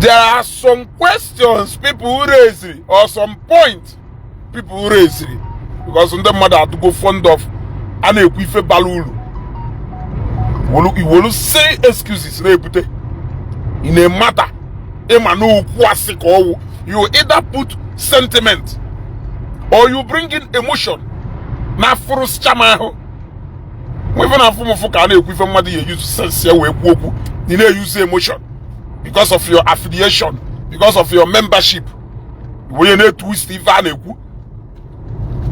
There are some questions people raise or some point people raise because ndị mmadụ adụgo fond of a na-ekwu ife bara uru, iwolu say excuses na-ebute in a matter ịma na okwu asị ka ọwụ. You either put sentiment or you bring in emotion na afụrụsịcha m ahụ. Nwa ife na-afụ m ụfụ ka a na-ekwu ife mmadụ ya eyuzu sense ya wee kwuo okwu, ị na-eyuzu emotion because of your affiliation, because of your membership, onye na-etwist ife a na-ekwu.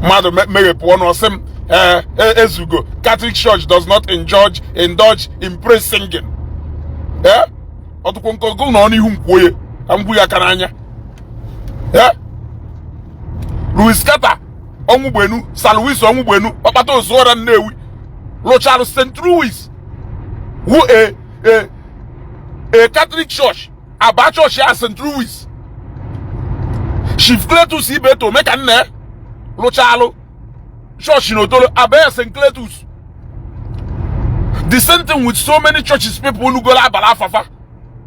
Mmadụ meghepụ ọnụ, ọsị m, ee, ezugo, Catholic Church does not indulge in praise singing. Ee, ọtụkwu nkọgụ nọ n'ihu m kwuo ya ka m gwu ya aka n'anya. Ee, Louis Carter Ọnwụgbenu, Sir Louis Ọnwụgbenu, ọkpata ozuọra Nnewi, lụcharụ St. Louis wu a Catholic church, aba church ya St. Louis. Chief Cletus Ibeto meka nne lụchalụ church n'Otolo, aba ya St. Cletus. The same thing with so many churches people nugolo abalị afafa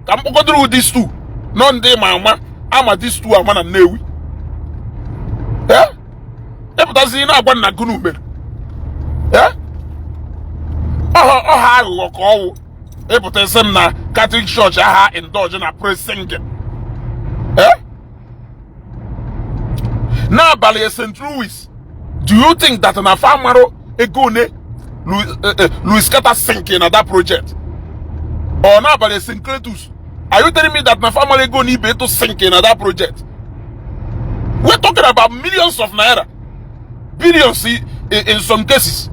ka mkpọkọdụrụ these two nọ, ndị ma ama ama these two ama na Nnewi. Ee, ịpụtazi na-agwa nna gụnụ mere. Ee, ọha ọha aghụghọ ka ọwụ ịpụta isi m na Catholic Church aha indulge na praise singing. Ee, n'abalị St. Louis, do you think that na fa marụ ego one Louis Carter sink na that project? Or n'abalị St. Cletus, are you telling me that na fa marụ ego one Ibeto sink na that project? We're talking about millions of naira, billions in some cases.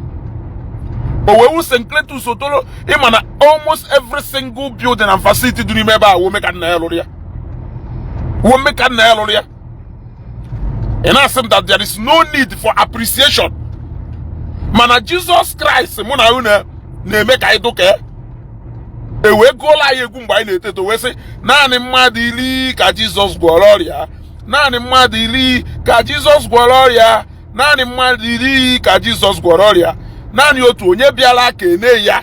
Owewu St. Cletus Otolo, ịma na almost every single building and facility dị n'ime ebe a, wo ka nna ya lụrụ ya, wo ka nna ya lụrụ ya. Ị na-asị m that there is no need for appreciation, mana Jesus Christ mụ na unu na-eme ka anyị dụka e wee gụọla anyị egwu mgbe anyị na-eto eto, wee sị, "Naanị mmadụ 10 ka Jizọs gwọrọ ọrịa, naanị mmadụ 10 ka Jizọs gwọrọ ọrịa, naanị mmadụ 10 ka Jizọs gwọrọ ọrịa, naanị otu onye bịara kene ya."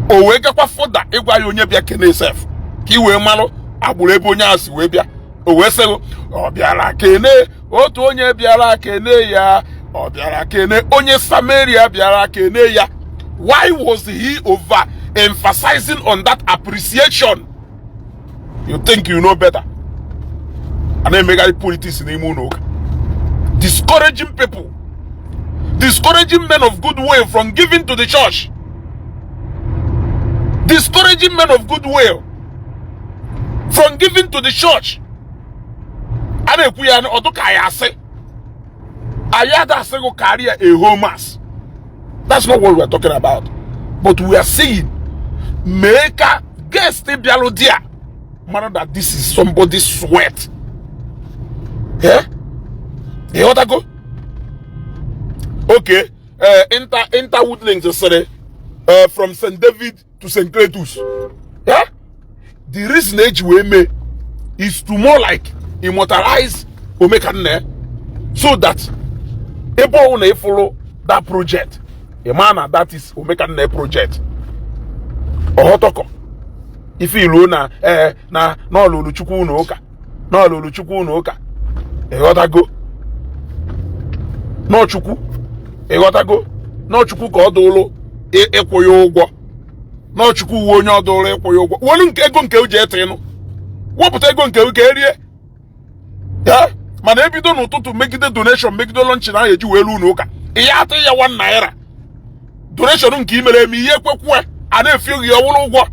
O wee gakwa fụda ịgwa ya onye bịa kene sef ka ị wee malụ agbụrụ ebe onye ahụ si wee bịa. O wee sị, ọ bịara kene, otu onye bịara kene ya, ọ bịara kene, onye Samaria bịara kene ya. Why was he over emphasizing on that appreciation? You think you know better. A na-emegharị politics n'ime ụlọ ụka, discouraging people, discouraging men of goodwill from giving to the church, discouraging men of goodwill from giving to the church. A na-ekwu ya ọdụ ka anyị asị anyị ada asị gị karịa a whole mass. That's not what we are talking about, but we are saying mee ka guest bịalụ di a mara that this is somebody's sweat. Eh, ịghọtago? Okay, inter Woodlands sịrị from St. David to St. Cletus. Yeah? The reason eji wee mee is to more like immortalize Omekanne so that ebe ọwụ na ịfụrụ that project, ị maa na that is Omekanne project. Ọghọtọkọ ife iluo na ee na n'ọlụlụ Chukwu na ụka, n'ọlụlụ Chukwu na ụka, ịghọtago? N'ọchukwu, ịghọtago? N'ọchukwu ka ọ dụlụ ịkwụ ya ụgwọ, n'ọchukwu uwe onye ọ dụrụ ịkwụ ya ụgwọ. Welu nke ego nke uji ete ịnụ, wepụta ego nke ka erie ya. Mana ebido n'ụtụtụ megide donation, megide launching ahụ eji wee lu n'ụka, ihe atụ ya ₦1 donation nke i mere eme, ihe ekwekwe a na-efi gị ọwụrụ ụgwọ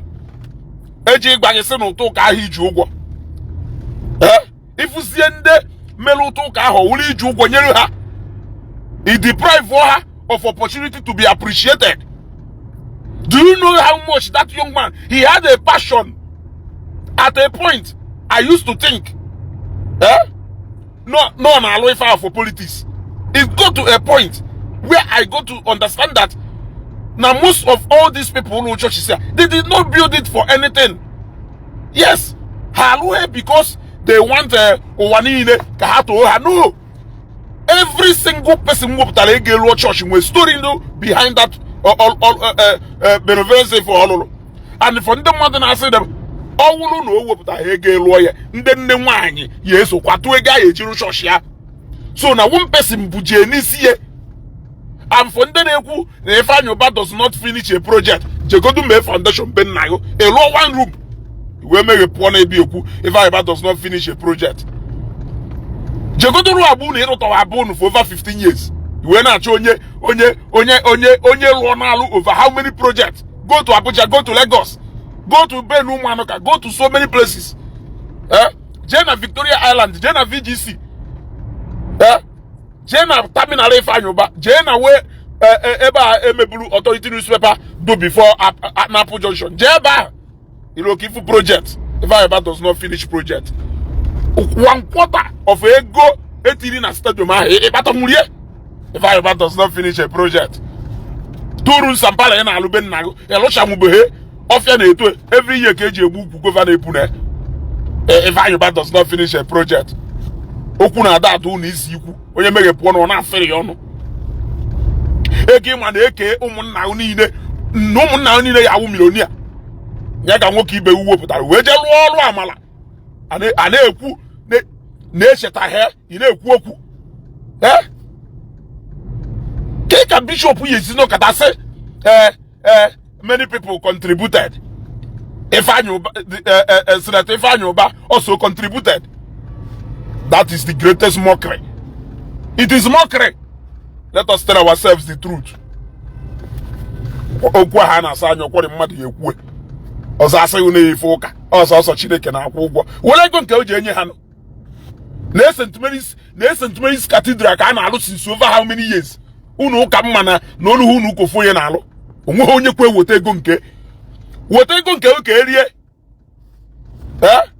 eji ịgbanyesị n'ụtụ ụka ahụ iji ụgwọ. Ee, ịfụzie ndị mere ụtụ ụka ahụ ọwụrụ iji ụgwọ nyere ha, i deprive ha of opportunity to be appreciated. Do you know how much that young man, he had a passion? At a point I used to think, eh, no na alụ ife ahụ for politics. It got to a point where I got to understand that now most of all these people who churches here, they did not build it for anything. Yes, ha alụghị because they want ụwa niile ka ha too ha. No, every single person wepụtara ego elu church nwere story no behind that benevolence for ọlụlụ. And for ndị mmadụ na-asị them Ọ wụrụ na o wepụtaghị ego elụọ ya, ndị nne nwaanyị ya esokwa tụọ ego a ya ejirụ chọọchị ya. So na one person bụ jee n'isi ya. And for ndị na-ekwu na Ifeanyi Uba does not finish a project, jegodu mee foundation be nna gị, ịlụọ one room wee meghe pụọ na ebe ekwu Ifeanyi Uba does not finish a project. Jegodu rụọ abụ na ịrụtọwa abụ unu for over 15 years, wee na-achọ onye lụọ n'alụ over how many projects. Go to Abuja, go to Lagos, go to Benue, Umuanuka, go to so many places, eh? Jee na Victoria Island, jee na VGC, eh? Jee na terminal Ifeanyi Uba, jee na wee ebe a emeburu Authority newspaper do before Napu Junction, jee ebe ahụ iloka ifu project. Ifeanyi Uba does not finish project. One quarter of ego etiri na stadium ahụ ịkpata nwurie. Ifeanyi Uba does not finish a project. Turu nsampala ị na-alụ be nna gị, ịlụchanwubeghe. Ọfịa na-eto every year ka eji egbu ukwu guava na-epu na. Ifeanyi Uba does not finish a project. Okwu na-ada ada ụnụ isi ikwu onye meghepụ ọnụ, ọ na-afịrị ya ọnụ. Ego ịma na-eke ụmụnna niile na ụmụnna niile ya awụ millionaire ya ka nwoke ibe wepụtara wee jee lụọ ọrụ amala. A na-ekwu na-echetaghị, ị na-ekwu okwu ee ke ka bishop ya esi n'ụkata sị ee ee many people contributed. Ifeanyi Uba, Senator Ifeanyi Uba also contributed. That is the greatest mockery. It is mockery. Let us tell ourselves the truth. Okwu ahụ a na-asa anya ọkwọrị mmadụ ya ekwue ọzọ, asịghị na-efe ụka ọsọ ọsọ. Chineke na-akwụ ụgwọ were ego nke o ji enye ha nụ na St. Mary's, na St. Mary's Cathedral ka a na-alụ since over how many years. Unu ụka mma na olu unu ụka ofu onye na-alụ, onweghị onye kwe weta ego nke, weta ego nke ka erie. Ee,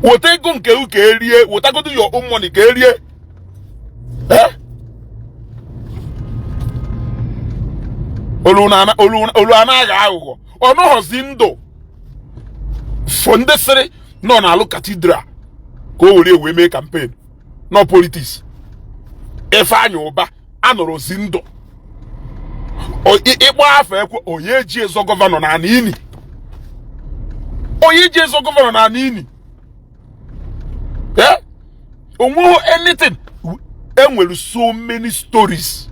weta ego nke ka erie, wetagodo your own money ka erie. Ee, olu anaghị aghụghọ ọnụghọzi ndụ fọ. Ndị sịrị nọ na-alụ cathedral ka o were wee mee campaign nọ politics. Ifeanyi Uba anọrọzi ndụ ịkpọ afọ ekwe onye eji ezo governor na ini, onye eji ezo governor na ini. Eh, onweghị anything. Enwere so many stories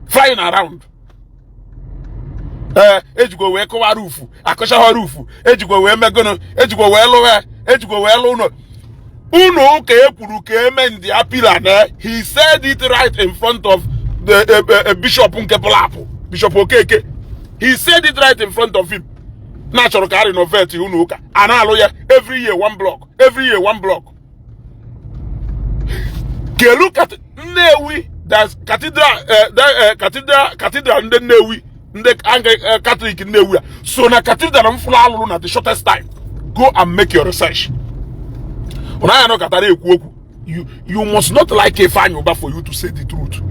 flying around. Ee, ejikwa wee kụwa roof, akụchaghọ roof, ejikwa wee megono, ejikwa wee lụọ, ejikwa wee lụ ụlọ unu ụka ekwuru ka eme ndị apila na. He said it right in front of the bishop nke Blapụ, Bishop Okeke. He said it right in front of him na achọrọ ka a renovate unu ụka a na-alụ ya every year one block, every year one block. Kelu Nnewi cathedral, cathedral ndị Nnewi, ndị Catholic Nnewi a so na cathedral mfụrụ alụrụ na the shortest time. Go and make your research. Ụna ya nọkọtara ekwu okwu. You must not like Ifeanyi Uba for you to say the truth.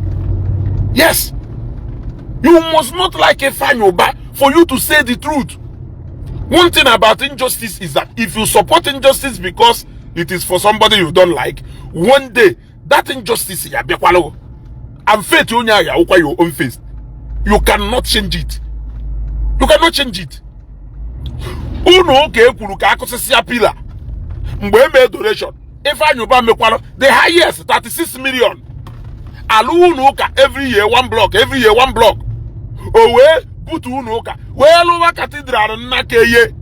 Yes, you must not like Ifeanyi Uba for you to say the truth. One thing about injustice is that if you support injustice because it is for somebody you don't like, one day that injustice ya bịakwala, and fate onye ahụ awụkwa your own face. You cannot change it. You cannot change it. Unu ụka ekwuru ka akụsịsịa pillar mgbe e mee donation, Ifeanyi Uba mekwara the highest, 36 million. Alụ unu ụka every year one block, every year one block. O wee butu unu ụka wee lụwa cathedral nna keye.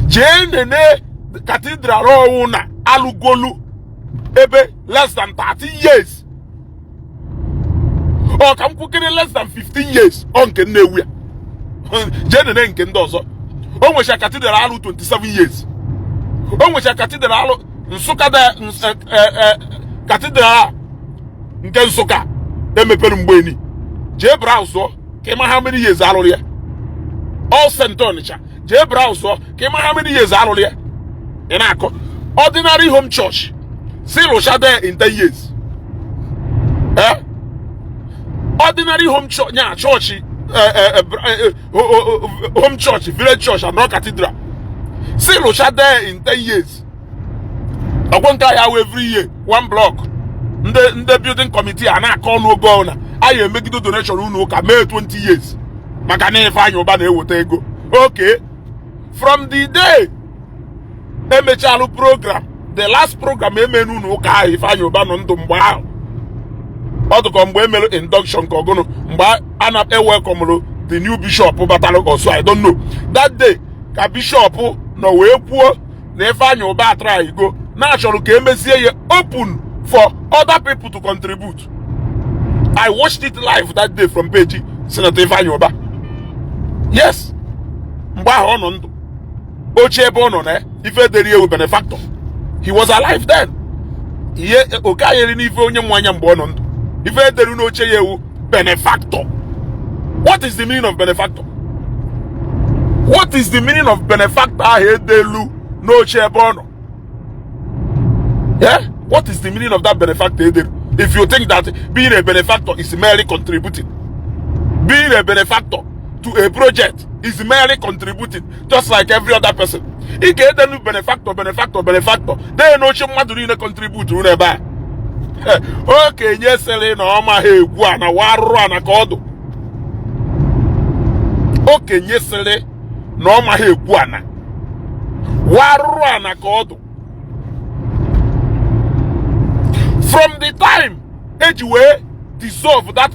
Jee nene cathedral ọwụ na alụgolu ebe less than 30 years, ọ ka m kwukere less than 15 years, ọ nke Nnewi ya. Jee nene nke ndị ọzọ. O nwecha cathedral alụ 27 years, o nwecha cathedral alụ Nsụka da cathedral a nke Nsụka emepere mgbe eni. Jee browse ka ịma how many years alụrụ ya. All Saint Onitsha, jee browse ka ịma how many years alụrụ ya. Ị na-akọ ordinary home church si lụcha there in 10 years. Eh, ordinary home church nya chọọchị, home church, village church and not cathedral, si lụcha there in 10 years. Ọgwụ nke ya wụ every year one block. Ndị building committee a na-akọ ọnụ oge ọna anyị emegide donation unu ụka mee 20 years maka na Ifeanyi Uba na-eweta ego. Okay, from the day emechalụ program, the last program emenu n'ụka ahụ Ifeanyi Uba nọ ndụ mgbe ahụ, ọ dụkọ mgbe emere induction ka ọgụnụ, mgbe a na-ewelcomụrụ the new bishop batara ọsọ, I don't know, that day ka bishop nọ wee kwuo na Ifeanyi Uba atara igo na-achọrọ ka emezie ya open for other people to contribute. I watched it live that day from page Senator Ifeanyi Uba. Yes, mgbe ahụ ọ nọ ndụ, oche ebe ọ nọ na ife deri ewu benefactor. He was alive then. Ihe oke anyeri n'ife onye mmanya mgbe ọ nọ ndụ, ife edere n'oche ya ewu benefactor. What is the meaning of benefactor? What is the meaning of benefactor ahụ edelu n'oche ebe ọ nọ? Yeah, what is the meaning of that benefactor edelu? If you think that being a benefactor is merely contributing, being a benefactor to a project is merely contributing just like every other person, ị ga-edelu benefactor, benefactor, benefactor dee n'oche, mmadụ niile contribute n'ebe a. Okenye sịrị na ọ maghị egwu a na wa arụrụ ana ka ọdụ. Okenye sịrị na ọ maghị egwu ana wa arụrụ ana ka ọdụ. From the time eji wee dissolve that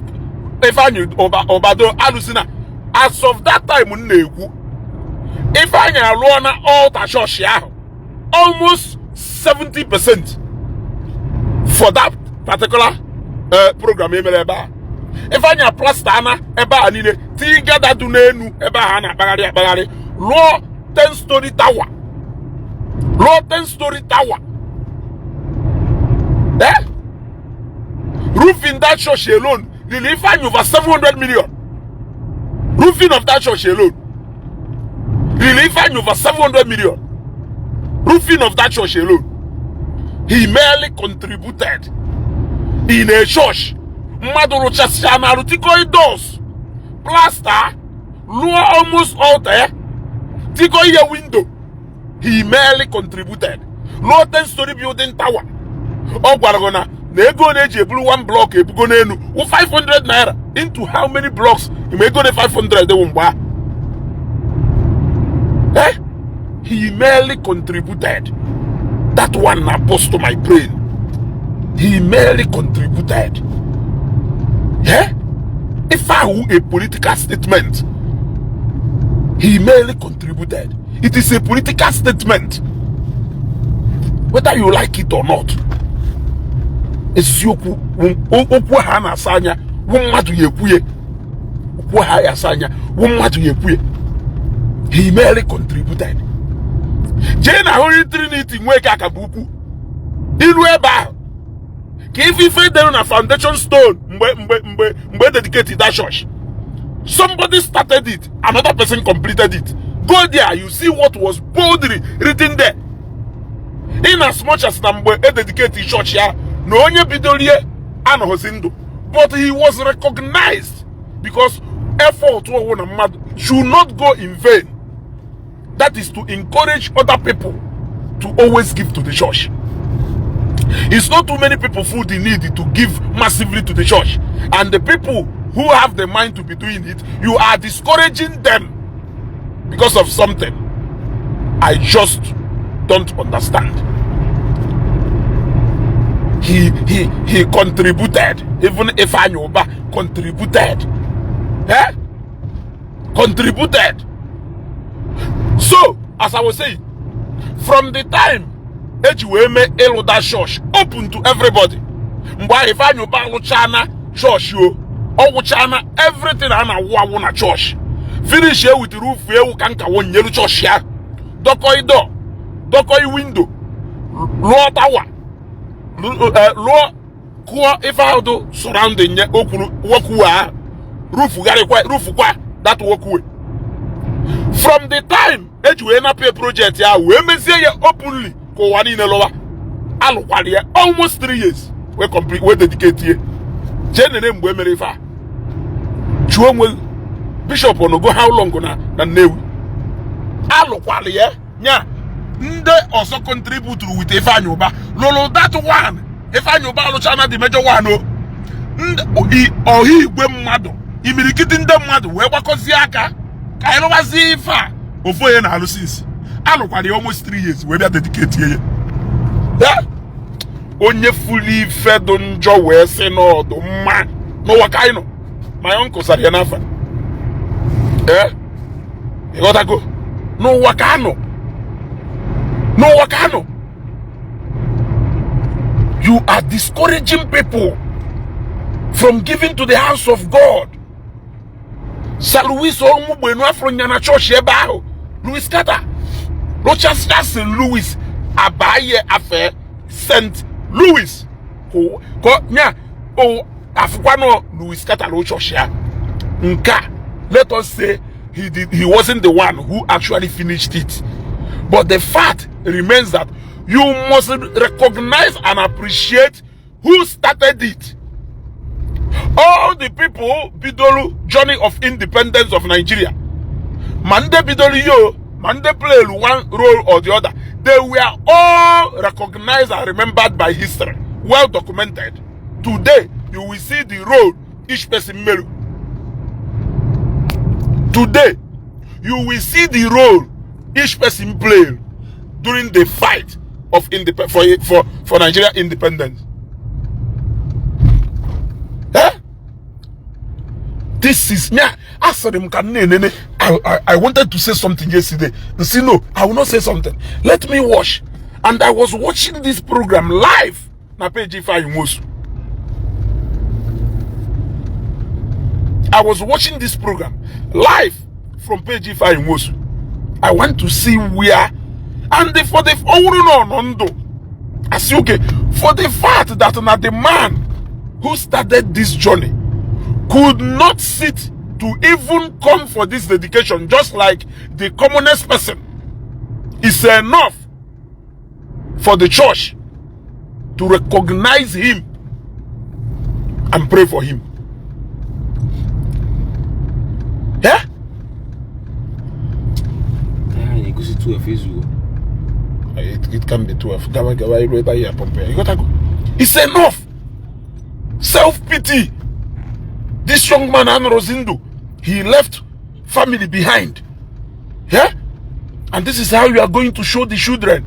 Ifeanyi Obado alụsina, as of that time m na-ekwu, Ifeanyi alụọ na altar chọọchị ahụ almost 70% for that particular program emere ebe a. Ifeanyi plaster na ebe a niile, tigada dị n'enu ebe a ha na-akpagharị akpagharị, lụọ 10 story tower, lụọ 10 story tower. Eh? Roofing that church alone riri Ifeanyi over 700 million. Roofing of that church alone riri Ifeanyi over 700 million. Roofing of that church alone. He merely contributed in a church mmadụ rụchasịa na arụ, tikoi doors, plaster, lụọ almost altar ya, tikoi ihe window. He merely contributed, lụọ 10 story building tower. Ọ gwara gị na ego na-eji eburu one block ebugo n'elu wụ 500 naira into how many blocks? Ime ego na 500 wụ mgbe ahụ. Eh, he merely contributed. That one na burst to my brain. He merely contributed. Eh, if ahụ a political statement, he merely contributed, it is a political statement whether you like it or not. Eziokwu, okwu ha na-asa anya wụ mmadụ ya ekwuye, okwu ha ya asa anya wụ mmadụ ya ekwuye. He merely contributed. Jee na Holy Trinity nwee ka akaba ukwu ilu ebe ahụ ka ife dere na foundation stone mgbe dedicate that church. Somebody started it, another person completed it. Go there, you see what was boldly written there. In as much as na mgbe e dedicate church ya na onye bidorie anọghịzi ndụ, but he was recognized because effort ọwụ na mmadụ should not go in vain. That is to encourage other people to always give to the church. It's not too many people feel the need to give massively to the church, and the people who have the mind to be doing it, you are discouraging them because of something I just don't understand. He contributed. Even Ifeanyi Uba contributed. Eh, contributed. So as I was saying, from the time eji wee mee ịlụ that church open to everybody, mgbe ahụ Ifeanyi Uba alụchana chọọchị o, ọ wụchana everything a na-awụ awụ na chọọchị, finish e with roof ewu ka nka nyelu chọọchị ahụ, dọkọị door, dọkọị window, lụọ tower, lụọ kụọ ife ahụ dị surrounding ya. O kwuru walkway ahụ, roof gharịkwa, roof kwa that walkway. From the time eji wee napụ project ya wee mezie ya openly ka ụwa niile lụwa, alụkwara ya almost 3 years wee complete, wee dedicate ye. Jee nene mgbe e mere ife a, jụọ onwe gị, bishop onogo how long na Nnewi alụkwara ya nya. Ndị ọzọ contributuru with Ifeanyi Uba lụrụ that one. Ifeanyi Uba alụchana the major one o. Ọha igwe mmadụ, imirikiti ndị mmadụ wee gbakọzie aka. Ka anyị rụbazie ife a ofu onye na-alụ since alụkwara ya almost 3 years wee bịa dedicate ya. Ya onye fulu ife dị njọ wee sị n'ọdụ mma n'ụwa ka anyị nọ. My uncle sara ya n'afa. Ee, ịghọtago? N'ụwa ka anọ, n'ụwa ka anọ. You are discouraging people from giving to the house of God. Sir Louis Onwugbenu afro nya na chọọchị ebe ahụ Louis Carter rụchasịa St. Louis abaye afe St. Louis ka nya o afụkwanụ Louis Carter rụ chọọchị ya nke a. Let us say he wasn't the one who actually finished it, but the fact remains that you must recognize and appreciate who started it. All the people bidoro journey of independence of Nigeria, ma ndị bidoro yo, ma ndị played one role or the other, they were all recognized and remembered by history, well documented. Today you will see the role each person made. Today you will see the role each person played during the fight of indep for Nigeria independence. Eh? This is yeah. Asịrị m ka m na-enene. I wanted to say something yesterday. And see, no, I will not say something. Let me watch. And I was watching this program live na page Ifeanyi Nwosu. I was watching this program live from page Ifeanyi Nwosu. I want to see where and the, for the ọwụrụ na ọ nọ ndụ asị, okay, for the fact that na the man who started this journey could not sit to even come for this dedication just like the commonest person is enough for the church to recognize him and pray for him. Yeah? Ah, egosi 12 ezugo. It can be 12. Gawa gawa iru ebe ahụ ya pọmpe. You gotta go. It's enough. Self-pity. This young man anọrọzi ndụ. He left family behind. Yeah? And this is how you are going to show the children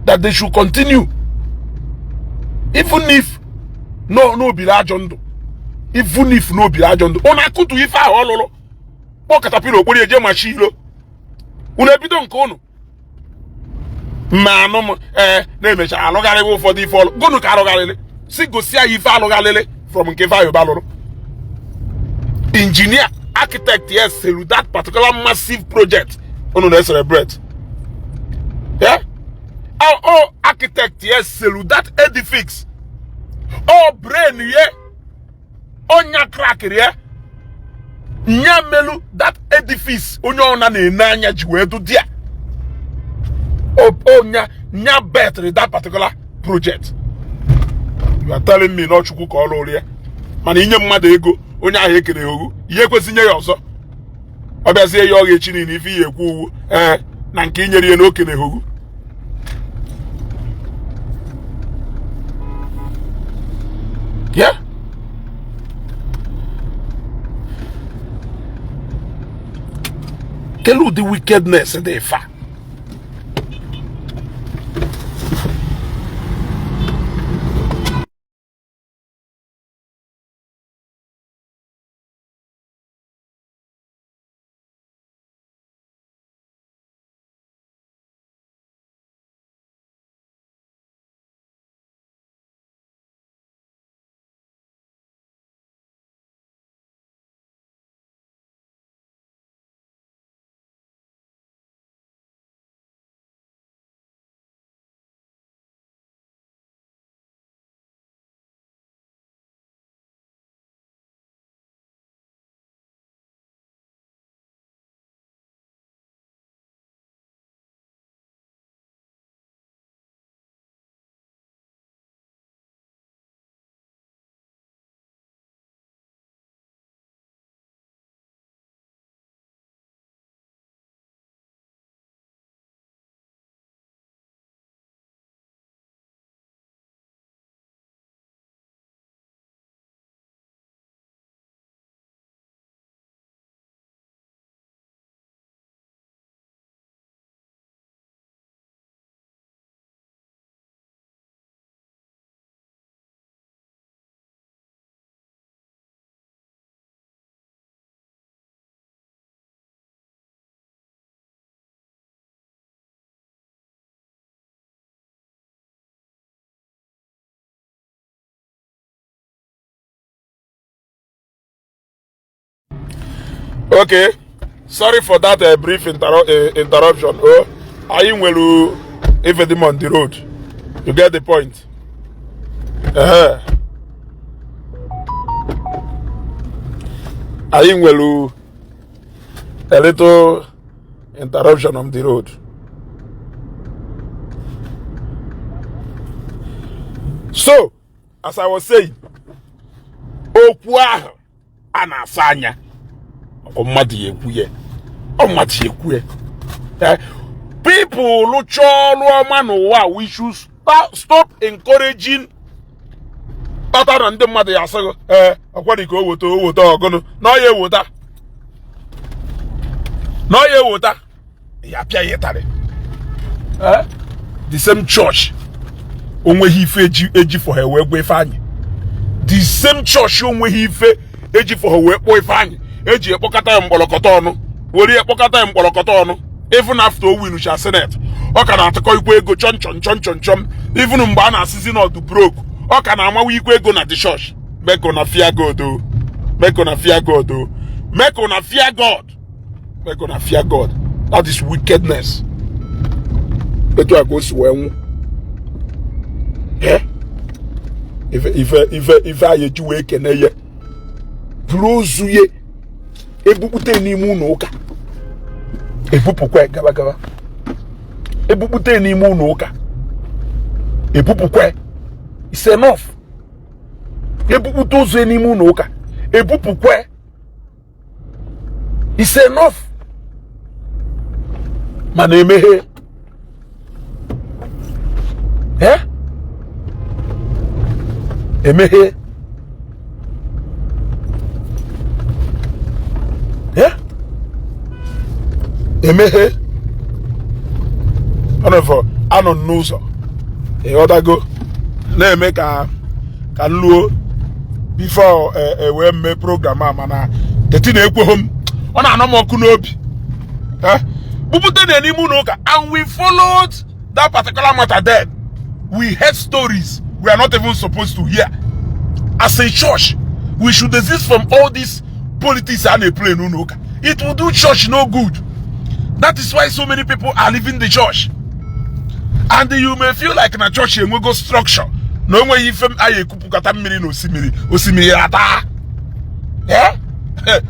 that they should continue. Even if no obiri ajọ ndụ. Even if no obiri ajọ ndụ. Unu akụtu ife ahụ ọ lụrụ. Kpọọ caterpillar okporo eje machi ilo. Unu ebido nke unu. Mma anụ m ee na-emecha alụgharịghị ụfọdụ ife ọlụ gụnụ ka alụgharịrị si gosi anyị ife alụgharịrị from nke Ifeanyi Uba lụrụ. Engineer, architect, yes, selu that particular massive project unu na-celebrate. Yeah? Oh, oh, architect, yes, selu that edifice. Oh, brain ye onya crackiri ye nya melu that edifice onye ọna na-ene anya ji wee du dia onya nya betri that particular project. You are telling me na Chukwu ka ọ lụrụ ya, mana inye mmadụ ego onye ahụ ekere ya ogu ihe ekwesị nye ya ọzọ ọ bịazie ya ọ ga-echi niile ife ihe ekwu uwu ee na nke inyere ya na okene ogu. Yeah, kelu ụdị wickedness dị fa. Okay, sorry for that brief interruption. Oh, anyị nwere ife dị on the road. You get the point. Anyị nwere a little interruption on the road. So, as I was saying, okwu ahụ a na-asa anya ọ mmadụ ya ekwu ya, ọ mmadụ ya ekwu ya. People lụcha ọrụ ọma n'ụwa, we should stop encouraging kpata na ndị mmadụ ya asịghị ee ọkwari ka o weta, o weta ọgụnụ na ọ ya eweta, na ọ ya eweta ya pịa ya ịtarị. The same church onweghị ife eji for ha wee gwa Ifeanyị, the same church onweghị ife eji for ha wee kpọọ Ifeanyị, eji ekpọkọta ya mkpọrọkọta ọnụ, were ekpọkọta ya mkpọrọkọta ọnụ. Even after o winucha senate, ọ ka na-atụkọ ikwe ego chọm chọm chọm chọm chọm. Even mgbe a na-asịzi n'ọdụ broke, ọ ka na-amawa ikwe ego na the church. Make una fear God o, make una fear God o, make una fear God, make una fear God. That is wickedness. Etu a ka o si wee nwụ. Ife ife ife ife anyị eji wee kene ya, buru ozu ya ebupụta n'ime ụlọ ụka, ebupụkwa gaba gaba, ebupụta n'ime ụlọ ụka, ebupụkwa. It's enough. Ebupụta ozu n'ime ụlọ ụka, ebupụkwa. It's enough. Mana emeghe emeghe emeghe ọnọfọ anọ n'ụzọ, ịghọtago, na-eme ka ka m luo before e wee mee program a. Mana teti na-ekweghị m, ọ na-anọ m ọkụ n'obi. Bupụta na n'ime ụlọ ụka. And we followed that particular matter. Then we heard stories we are not even supposed to hear. As a church, we should desist from all this politics a na-play n'ụlọ ụka. It will do church no good. That is why so many people are leaving the church. And you may feel like na church enwego structure, na onweghị ife anyị ekwupụkata mmiri na osimiri, osimiri ata.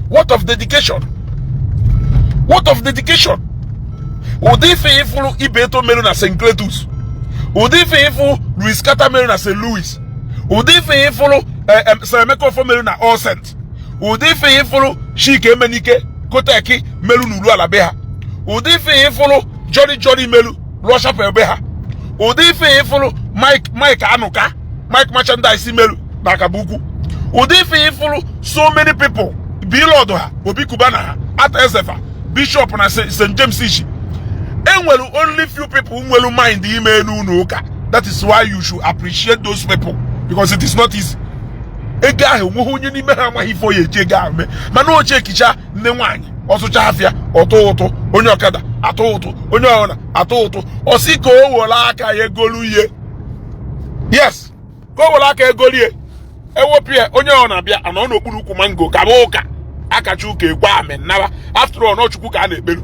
What of dedication? What of dedication? Ụdị ife ịfụrụ Ibeto merụ na St. Cletus, ụdị ife ịfụ Louis Carter merụ na St. Louis, ụdị ife ịfụrụ Sir Emeka Ofo merụ na All Saints, ụdị ife ịfụrụ Chike Emenike Koteki merụ n'uru ala be ha, ụdị ife ịfụrụ Jolly Jolly merụ lụọ chapel be ha, ụdị ife ịfụrụ Mike Mike Anuka Mike Merchandise merụ na Akabukwu, ụdị ife ịfụrụ so many people bilọdụ ha, Obi Cubana ha, Ata Ezefa Bishop na St. James Ishi. Enwere only few people nwere mind ime elu ụlọ ụka. That is why you should appreciate those people, because it is not easy. Ego ahụ enweghị onye n'ime ha amaghị ife oyi eji ego ahụ mee. Mana oche ekicha nne nwaanyị ọtụcha afịa ọtụ ụtụ, onye ọkada atụ ụtụ, onye ọbụla atụ ụtụ, ọsị ka o were aka ya egolu ihe. Yes, ka o were aka egolie, ewepụ ya, onye ọ na-abịa anọ n'okpuru ukwu mango ka bụ ụka akacha ụka ekwe amen naba. After all, n'Chukwu ka a na-ekpelu.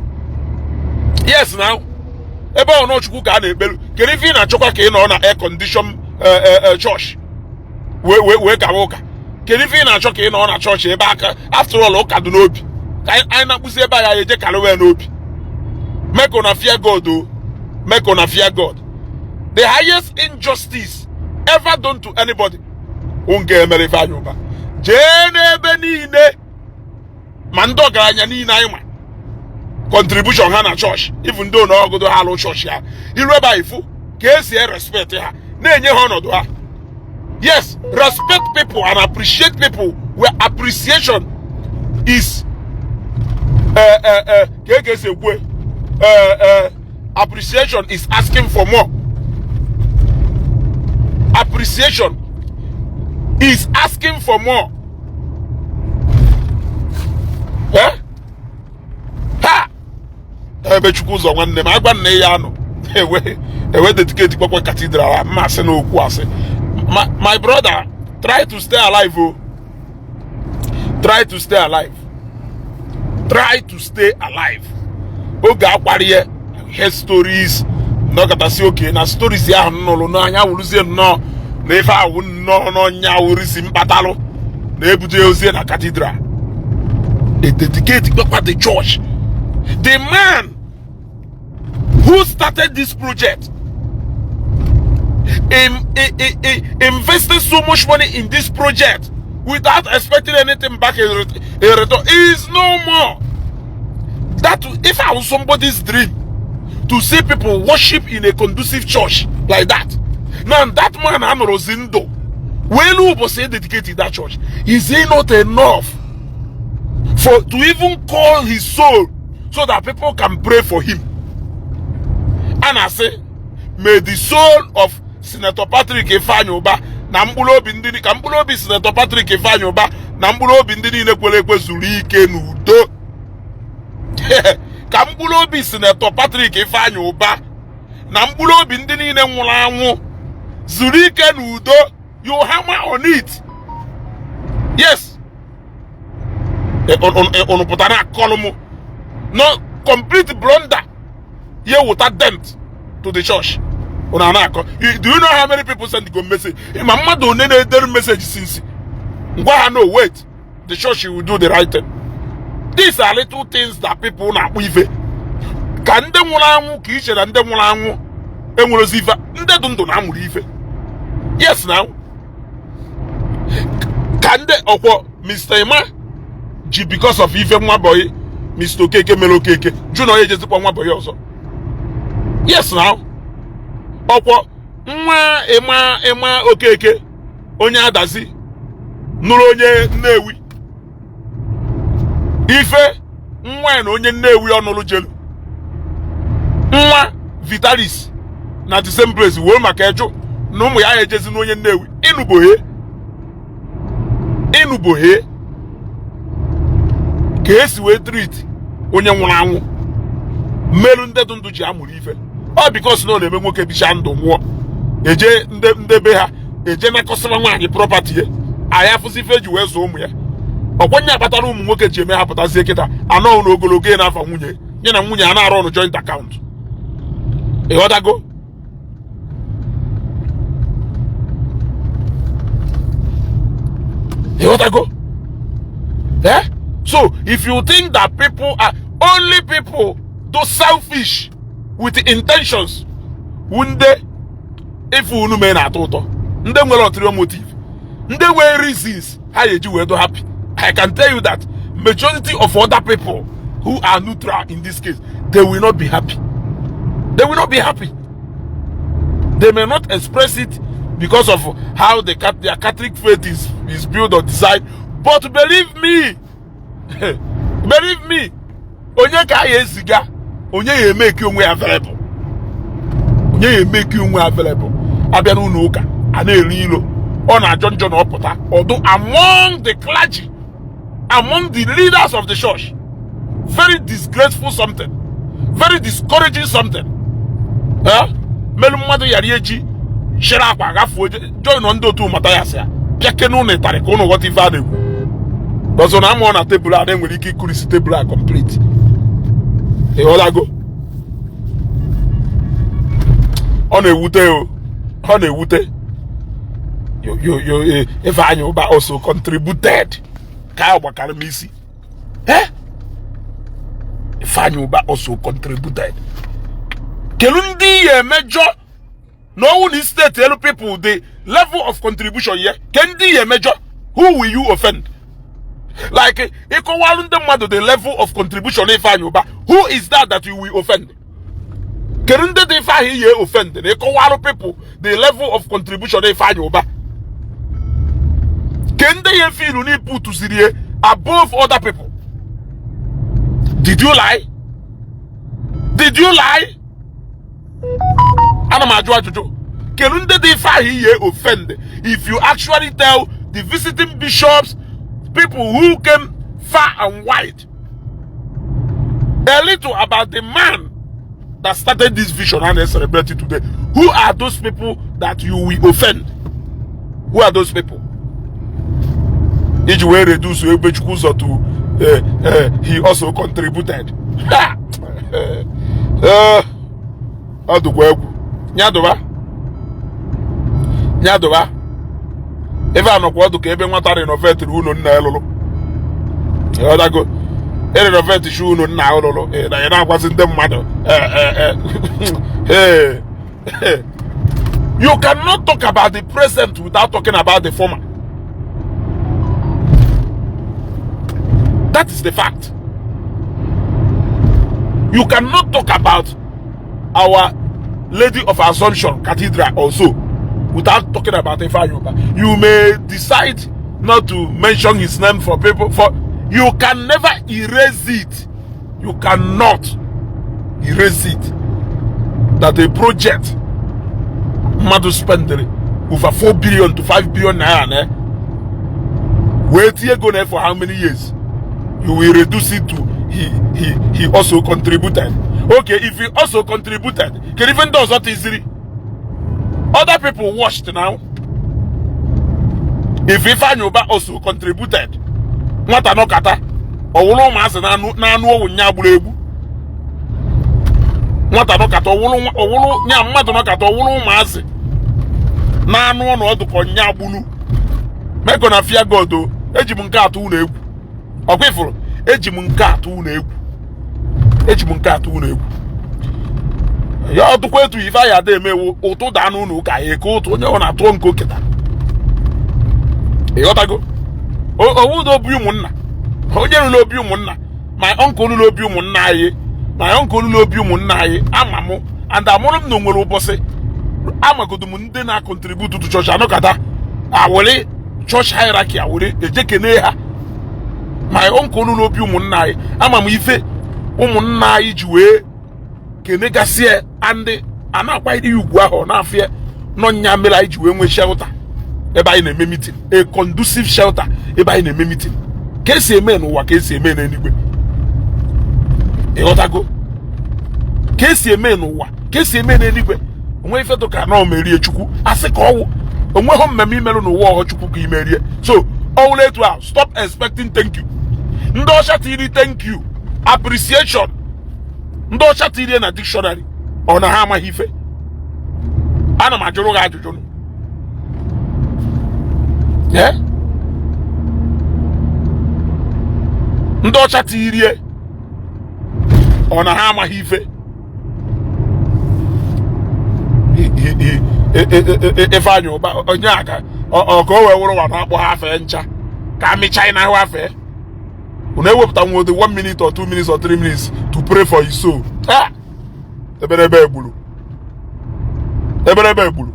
Yes, na ebe ọ n'Chukwu ka a na-ekpelu, kedu ife ị na-achọkwa ka ị nọ na air condition church wee wee wee gawa ụka? Kedu ife ị na-achọ ka ị nọ na chọọchị ebe aka? After all, ụka dị n'obi. Ka anyị na-akpụzi ebe anyị eje karịwa n'obi. Make una fear God o, make una fear God. The highest injustice ever done to anybody nke emere Ifeanyị Ụba. Jee n'ebe niile, ma ndị ọgaranya niile anyị ma contribution ha na chọọchị, even though na ọgụdụ ha alụ chọọchị ha, iru ebe a ifu ka esi respect ha, na-enye ha ọnọdụ ha. Yes, respect people and appreciate people where appreciation is. Ka eke esi ekwu, appreciation is asking for more. Appreciation is asking for more. Ha ebe Chukwu ụzọ nwanne m agwa nna ya anọ ewe ewe dedicate kwakwa cathedral mmasị na okwu asị. My brother, try to stay alive o. Try to stay alive. Try to stay alive. Oge akwarie hear stories nọkọtasị oke na stories ahụ nụrụ n'anya wụrụzie nnọọ na ife ahụ nnọọ n'ọnya wụrụsi mkpatalụ na ebuje ozie na cathedral, a dedicate gbakwa the church. The man who started this project invested so much money in this project without expecting anything back in return is no more. That if I was somebody's dream to see people worship in a conducive church like that. Now that man anọrọzi ndụ wee lu ụbọchị dedicated that church, is it not enough for to even call his soul so that people can pray for him? A na-asị, may the soul of Senator Patrick Ifeanyi Ụba na mkpụrụ obi ndị, ka mkpụrụ obi Senator Patrick Ifeanyi Ụba na mkpụrụ obi ndị niile kwere ekwe zuru ike n'udo. Ka mkpụrụ obi Senator Patrick Ifeanyi Ụba na mkpụrụ obi ndị niile nwụrụ anwụ zuru ike n'udo. You hammer on it. Yes, unu pụtara akọlụ m no complete blunder ye wụta dent to the church. Unu na-akọ. Do you know how many people send go message? Ma mmadụ one na-edere message since ngwa ha, no, wait, the church will do the right thing. These are little things that people na-akpọ ife ka ndị nwụrụ anwụ, ka iche na ndị nwụrụ anwụ enwerozi ife. Ndị dị ndụ na-amụrụ ife. Yes, now ka ndị ọkwọ Mr. Emma ji because of ife nwa boy Mr. Okeke mere, Okeke jụ na onye ejezikwa nwa boy ọzọ. Yes, now ọkwọ nwa Emma, Emma Okeke onye adazi nụrụ onye Nnewi, ife nwa ya na onye Nnewi ọnụrụ jelu nwa Vitalis na the same place wee maka eju na ụmụ ya ejezi n'onye Nnewi. Ịnụboghe, ịnụboghe ka esi wee treat onye nwụrụ anwụ mmerụ ndị dị ndụ ji amụrụ ife. Ọ because na ọ na-eme nwoke bicha ndụ nwụọ, eje ndị be ha eje nakọsịra nwaanyị property ya, anyị afụzi ife eji wee zụọ ụmụ ya. Ọkwenye akpatara ụmụ nwoke ji eme ha pụtazie kịta anọ n'ogologo ya n'afa nwunye ya na nwunye a na-arụ ọrụ joint account. Ịghọtago? Ịghọtago? Eh? So if you think that people are only people do selfish with intentions, ndị ife unu mee na-atọ ụtọ, ndị nwere ulterior motive, ndị nwere reasons ha ga-eji wee do happy, I can tell you that majority of other people who are neutral in this case, they will not be happy. They will not be happy. They may not express it because of how their Catholic faith is built or designed, but believe me, believe me, onye ka a ya eziga, onye ya emeki onwe ya available, onye ya emeki onwe ya available abịa n'ụlọ ụka a na-eri ilo, ọ na-ajọ njọ na ọ pụta ọdụ among the clergy, among the leaders of the church. Very disgraceful something, very discouraging something. Eh, melu mmadụ yara eji chịrị akwa gafuo join ndị otu Mathias ya bịa kene ụnụ ịtarị ka ụnụ ghọta ife a na-ekwu. Ọzọ na amụọ na tebụl a na-enwere ike ịkụrisi tebụl a complete. Ịghọtago? Ọ na-ewute o, ọ na-ewute. Yo yo yo, Ifeanyi Uba also contributed ka a gbakara m isi. Eh, Ifeanyi Uba also contributed. Kelu ndị ya emejọ na ọnwụ na steeti elu people the level of contribution ya ke ndị ya emejọ? Who will you offend? Like ịkọwalụ ndị mmadụ the level of contribution Ifeanyi Uba, who is that that you will offend? Kedu ndị dị ife ahụ ihe offend na ịkọwalụ people the level of contribution Ifeanyi Uba? Ke ndị ya efilu na iputuziri above other people? Did you lie? Did you lie? Ana m ajụ ajụjụ. Kedu ndị dị ife ahụ ihe offend if you actually tell the visiting bishops, people who came far and wide, a little about the man that started this vision and is celebrating today? Who are those people that you will offend? Who are those people? Iji wee reduce Ebubechukwu ụzọ to He also contributed. Ha! Ọ dịkwa egwu. Nyadụba, nyadụba, ebe a nọkwa ọdụ ka ebe nwata renovatiri ụlọ nna ya lụrụ. Ịghọtago? Erenovate shi ụlọ nna ya lụrụ, ị na ị na-agwazi ndị mmadụ. Eh. You cannot talk about the present without talking about the former. That is the fact. You cannot talk about Our Lady of Assumption Cathedral also without talking about Ifeanyi Uba. You may decide not to mention his name for people, for you can never erase it. You cannot erase it that a project mmadụ spendere over 4 billion to 5 billion naira na wee tinye ego na for how many years, you will reduce it to he also contributed. Okay, if he also contributed, kedu ife ndị ọzọ tiziri? Other people watched now. If Ifeanyi Uba also contributed, nwata nọkata ọwụrụ ụmụazị na-anụ owu nya gburu egbu. Nwata nọkata ọwụrụ, ọwụrụ nya mmadụ nọkata ọwụrụ ụmụazị na-anụ ọnọdụ ka nya gbunu meko na fear God o. Eji m nke atụ ụlọ egwu. Ọkwa ifuru, eji m nke atụ ụlọ egwu, eji m nke atụ ụlọ egwu ya. Ọtụkwa etu ife anyị ada emewu ụtụ daa n'ụlọ ụka ya eke ụtụ onye ọ na-atụọ nke oketa. Ịghọtago? Owu obi ụmụnna, onye rụrụ obi ụmụnna, my uncle rụrụ obi ụmụnna anyị, my uncle rụrụ obi ụmụnna anyị. Ama mụ and amụrụ m na o nwere ụbọchị amagodo m ndị na-contribute to church anọkata awere church hierarchy awere ejekene ha. My uncle rụrụ obi ụmụnna anyị, ama m ife ụmụnna anyị ji wee kenegasịa andị a na-akwanyere ya ugwu ahụ. Ọ na-afịa nọ nya mere anyị ji wee nwee shelter ebe anyị na-eme meeting, a conducive shelter ebe anyị na-eme meeting. Ka esi eme n'ụwa ka esi eme n'eluigwe. Ịghọtago? Ka esi eme n'ụwa ka esi eme n'eluigwe. Onwe ife ka na merie Chukwu asị ka ọwụ onweghị mmemme imerụ n'ụwa ọghọ Chukwu ka imerie. So ọwụla etu ahụ, stop expecting thank you. Ndị ọcha tiri thank you, appreciation, ndị ọcha tirie na dictionary. Ọ na ha amaghị ife? Ana m ajụrụ gị ajụjụ nụ. Eh? Ndị ọcha tirie, ọ na ha amaghị ife? Ifeanyị Ụba onye a ka ọ ka o wee wụrụ nwa na-akpọ ha afee ncha ka amịcha na ahụ afee. Unu ewepụta nwa ụdị 1 minute or 2 minutes or 3 minutes to pray for his soul. Ah! Eberebe egburu, eberebe egburu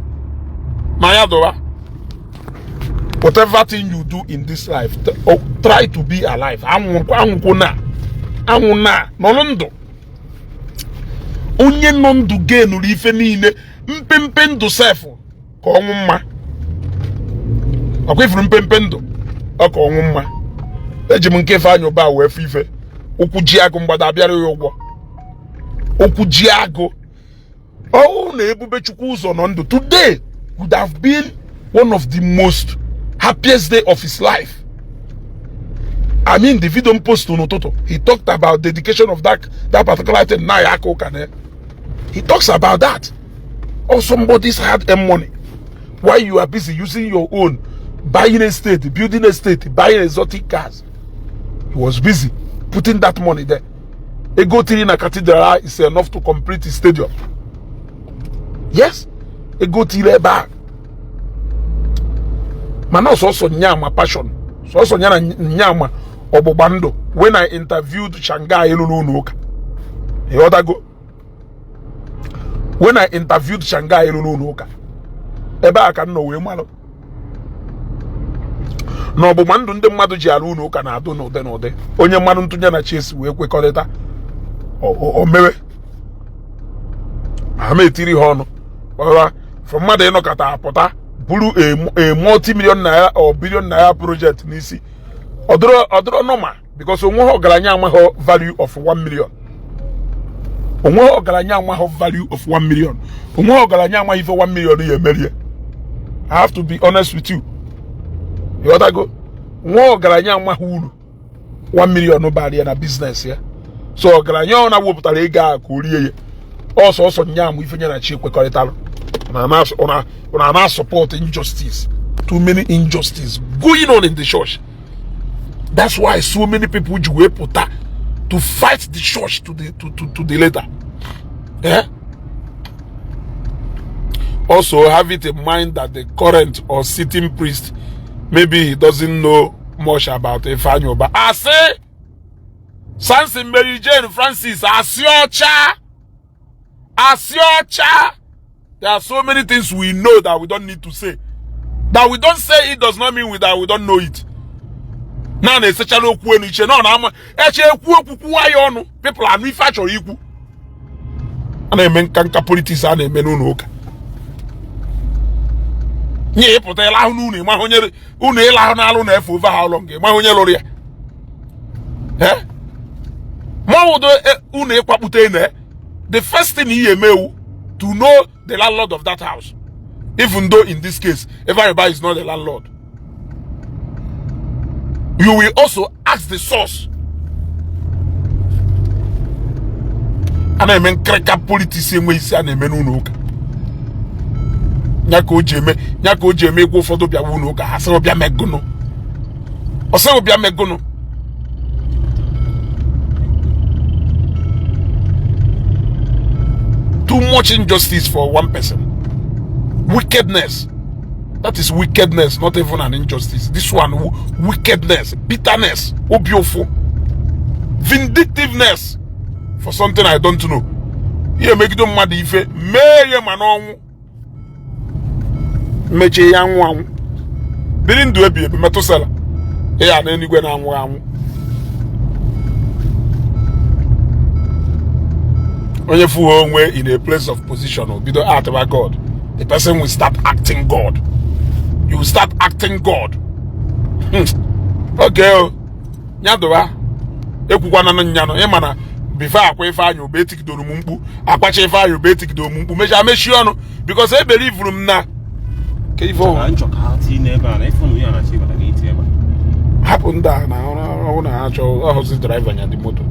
ma ya dụwa. Whatever thing you do in this life, oh, try to be alive. Anwụ anwụkwụ na anwụ na nọrọ ndụ. Onye nọ ndụ genụrụ ife niile. Mpempe ndụ sef ka ọnwụ mma. Ọkwa ifuru mpempe ndụ ọ ka ọnwụ mma. Eji m nke Ifeanyị Ụba wee fụ ife ụkwụ ji agụ mgbada abịara ya ụgwọ ụkwụ ji agụ. Ọwụ na Ebube Chukwu ụzọ nọ ndụ today would have been one of the most happiest day of his life. I mean, the video post n'ụtụtụ, he talked about dedication of that particular thing na ya aka ụka na ya. He talks about that or somebody's hard earned money while you are busy using your own, buying a state, building a state, buying exotic cars. He was busy putting that money there. Ego tiri na cathedral is enough to complete the stadium. Yes, ego tiri ebe a. Mana ọsọsọ nyama passion, sọsọ nya na nyama ọgbụgba ndụ. When I interviewed Shanghai lụrụ ụlọ ụka, ịghọtago? When I interviewed Shanghai lụrụ ụlọ ụka ebe a ka m nọ wee malụ na ọgbụgba ndụ ndị mmadụ ji alụ ụlọ ụka na-adụ n'ụdị n'ụdị. Onye mmadụ ntụnye na chi esi wee kwekọrịta o mewe ha ma etiri ha ọnụ kpọrọ for mmadụ ịnọkọta apụta bụrụ a multi-million naira or billion naira project n'isi. Ọdụrọ normal because onweghị ọgaranya amaghị value of 1 million. Onweghị ọgaranya amaghị value of 1 million. Onweghị ọgaranya amaghị ife 1 million ya emerie. I have to be honest with you. Ịghọtago? Nwa ọgaranya amaghị uru 1 million bara ya na business ya. So ọgaranya ọ na-wepụtara ego a ka o rie ya ọsọ ọsọ nya amụ ife nye na chi kwekọrịtara na na support injustice. Too many injustice going on in the church. That's why so many people ji wee pụta to fight the church to the letter. Eh? Also have it in mind that the current or sitting priest, maybe he doesn't know much about Ifeanyi Uba. Asị Samson, Mary Jane Francis, asị ọcha, asị ọcha. There are so many things we know that we don't need to say. That we don't say it does not mean that we don't know it. Na na-esechala okwu elu iche na ọ na-ama eche ekwu okwu kwuwa ya ọnụ, people anụ ife a chọrọ ikwu. A na-eme nka nka politics a na-eme n'ụlọ ụka nye ịpụta ịlahụ n'ụlọ, ịmahụ onye ụlọ ịlahụ n'alụ na-efe over how long, ịmahụ onye lụrụ ya. Eh? Mmanwụdo unu ịkwakpute na the first thing ihe emewu to know the landlord of that house, even though in this case Ifeanyi Uba is not the landlord, you will also ask the source. A na-eme nkịrịka politics enwe isi a na-eme n'ụlọ ụka ya ka o ji eme ya ka o ji eme egwu. Ụfọdụ bịawa ụlọ ụka, ha sịrị bịa megụnụ, ọ sịrị bịa megụnụ. Too much injustice for one person. Wickedness. That is wickedness, not even an injustice. This one, wickedness, bitterness, obiofo, vindictiveness for something I don't know. Ihe megide mmadụ ife mee ya ma n'ọnwụ mechie ya anwụ anwụ biri ndụ ebi ebi metụsala ya na eluigwe na-anwụ anwụ. Onye fụghị onwe in a place of position o bido act about God, the person will start acting God. You will start acting God. Okay o nyadowa ekwukwana na nyanụ ịma na before akwa Ifeanyi Uba etikidoro m mkpu akwacha Ifeanyi Uba etikidoro m mkpu mechaa mechie ọnụ because ebelivuru m na ka ife ọhụrụ nchọ ka ha tinye n'ebe a na ife ya na chi bata gị iti ebe a. Hapụ ndị a na ọhụrụ na ha chọọ ọhụzi driver nya dị moto,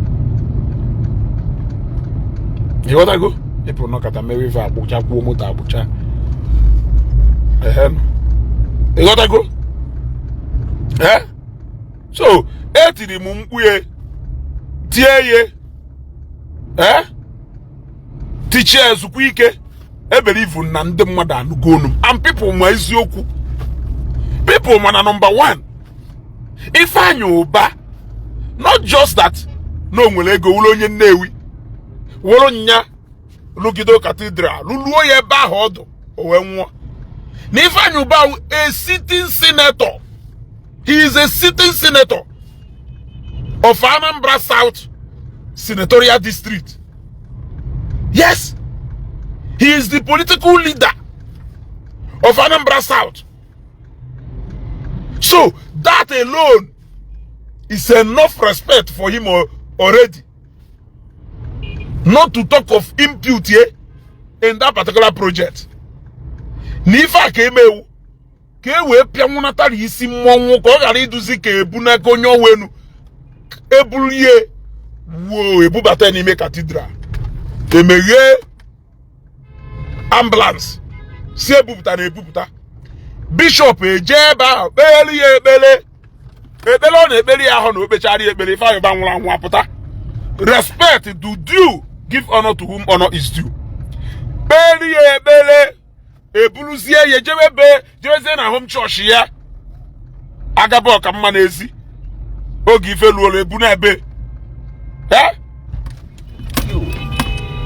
ịghọtago? Ịpụ nọkọta mewe ife agbụcha kwuo moto agbụcha ehe, ịghọtago? Ee, so etiri m mkpu ya tie ya ee tichie ezukwa ike. Ebelivu na ndị mmadụ anụgo onu m and people ma eziokwu, people ma na number one, Ifeanyi Uba, not just that na o nwere ego wụrụ onye Nnewi wụrụ nya lụgido cathedral lụluo ya ebe ahụ ọdụ o wee nwụọ na Ifeanyi Uba wụ a sitting senator. He is a sitting senator of Anambra South Senatorial District. Yes, he is the political leader of Anambra South. So that alone is enough respect for him already, not to talk of input here in that particular project. Na ife a ka emewu ka e wee pịanwụnatara isi mmọnwụ ka ọ ghara iduzi ka ebu n'aka onye ọwa enu eburu ihe wuo ebubata ya n'ime cathedral, emeghee ambulance si ebupụta na ebupụta bishọp eje ebe ahụ kpeelu ya ekpere ekpere ọ na-ekpere ya ahụ na o kpechara ya ekpere. Ifeanyi Uba nwụrụ anwụ apụta. Respect do due, give honor to whom honor is due. Kpeelu ya ekpere, eburuzie ya jebe be jebezie na home church ya agaba ọka mma n'ezi oge ife luolu ebu na ebe eh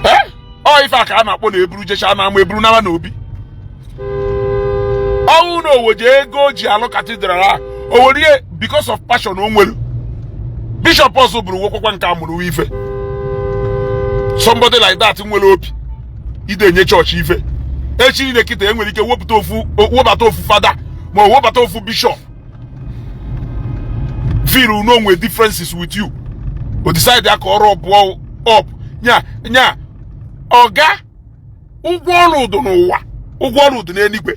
eh ọ ife a ka a na-akpọ na eburu jecha na ama eburu naba n'obi ọnwụ na owoje ego o ji alụ cathedral a o were ihe because of passion o nwere. Bishọp ọzọ bụrụ nwokwekwa nke a mụrụ ife somebody like that nwere obi ide enye chọọchị ife echi niile kịta enwere ike wepụta ofu webata ofu fada ma o webata ofu bishọp feel no nwere differences with you, o decide ya ka ọrụ pụọ up nya nya ọga ụgwọ ọrụ ụdụ n'ụwa, ụgwọ ọrụ ụdụ n'eluigwe.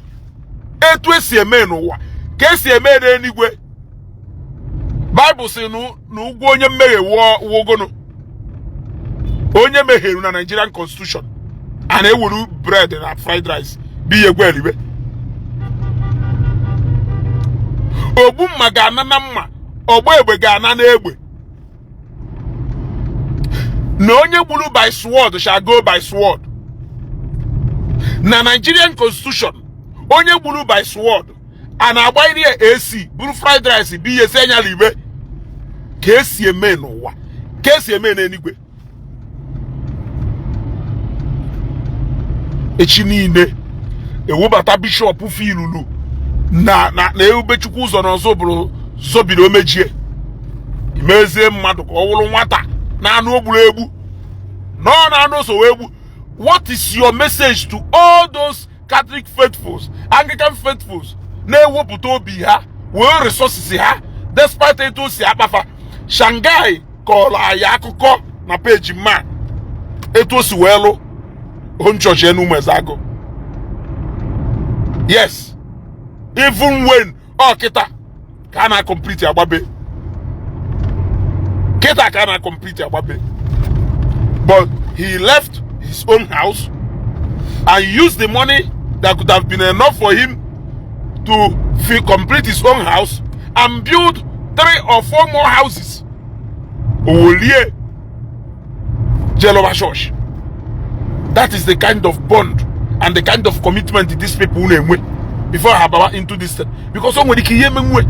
Etu esi eme n'ụwa ka esi eme n'eluigwe. Baịbụl Baịbụl sị na ụgwọ onye mmehie wụgono onye mehiere. Na Nigerian constitution, a na-ewuru bread na fried rice bụ ihe egwe eribe. Ogbu mma ga-ana na mma, ọgba egbe ga-ana n'egbe, na onye gburu by sword shall go by sword. Na Nigerian constitution, onye gburu by sword, a na-agba iri ya AC, buru fried rice bụ ihe si enya ibe. Ka esi eme n'ụwa, ka esi eme n'eluigwe. Echi niile ewebata bishọp filulu na Ebubechukwu ụzọ na ọzọ bụrụ zobiri omejie imezie mmadụ ka ọ wụrụ nwata na anụ ogburu egbu na ọ na-anụ so egbu. What is your message to all those Catholic faithfuls, Anglican faithfuls na-ewepụta obi ha wee resources ha despite etu o si akpafa? Shanghai kọrọ anyị akụkọ na peji ma etu o si wee lụ home church enu Umuezeagu. Yes, even when ọ kịta ka a na-complete agbabe, kịta ka a na-complete agbabe, but he left his own house and used the money that could have been enough for him to complete his own house and build three or four more houses. Owolie Jeloba Church. That is the kind of bond and the kind of commitment these people na-enwe before ha bawa into this thing, because o nwere ike ihe emenwe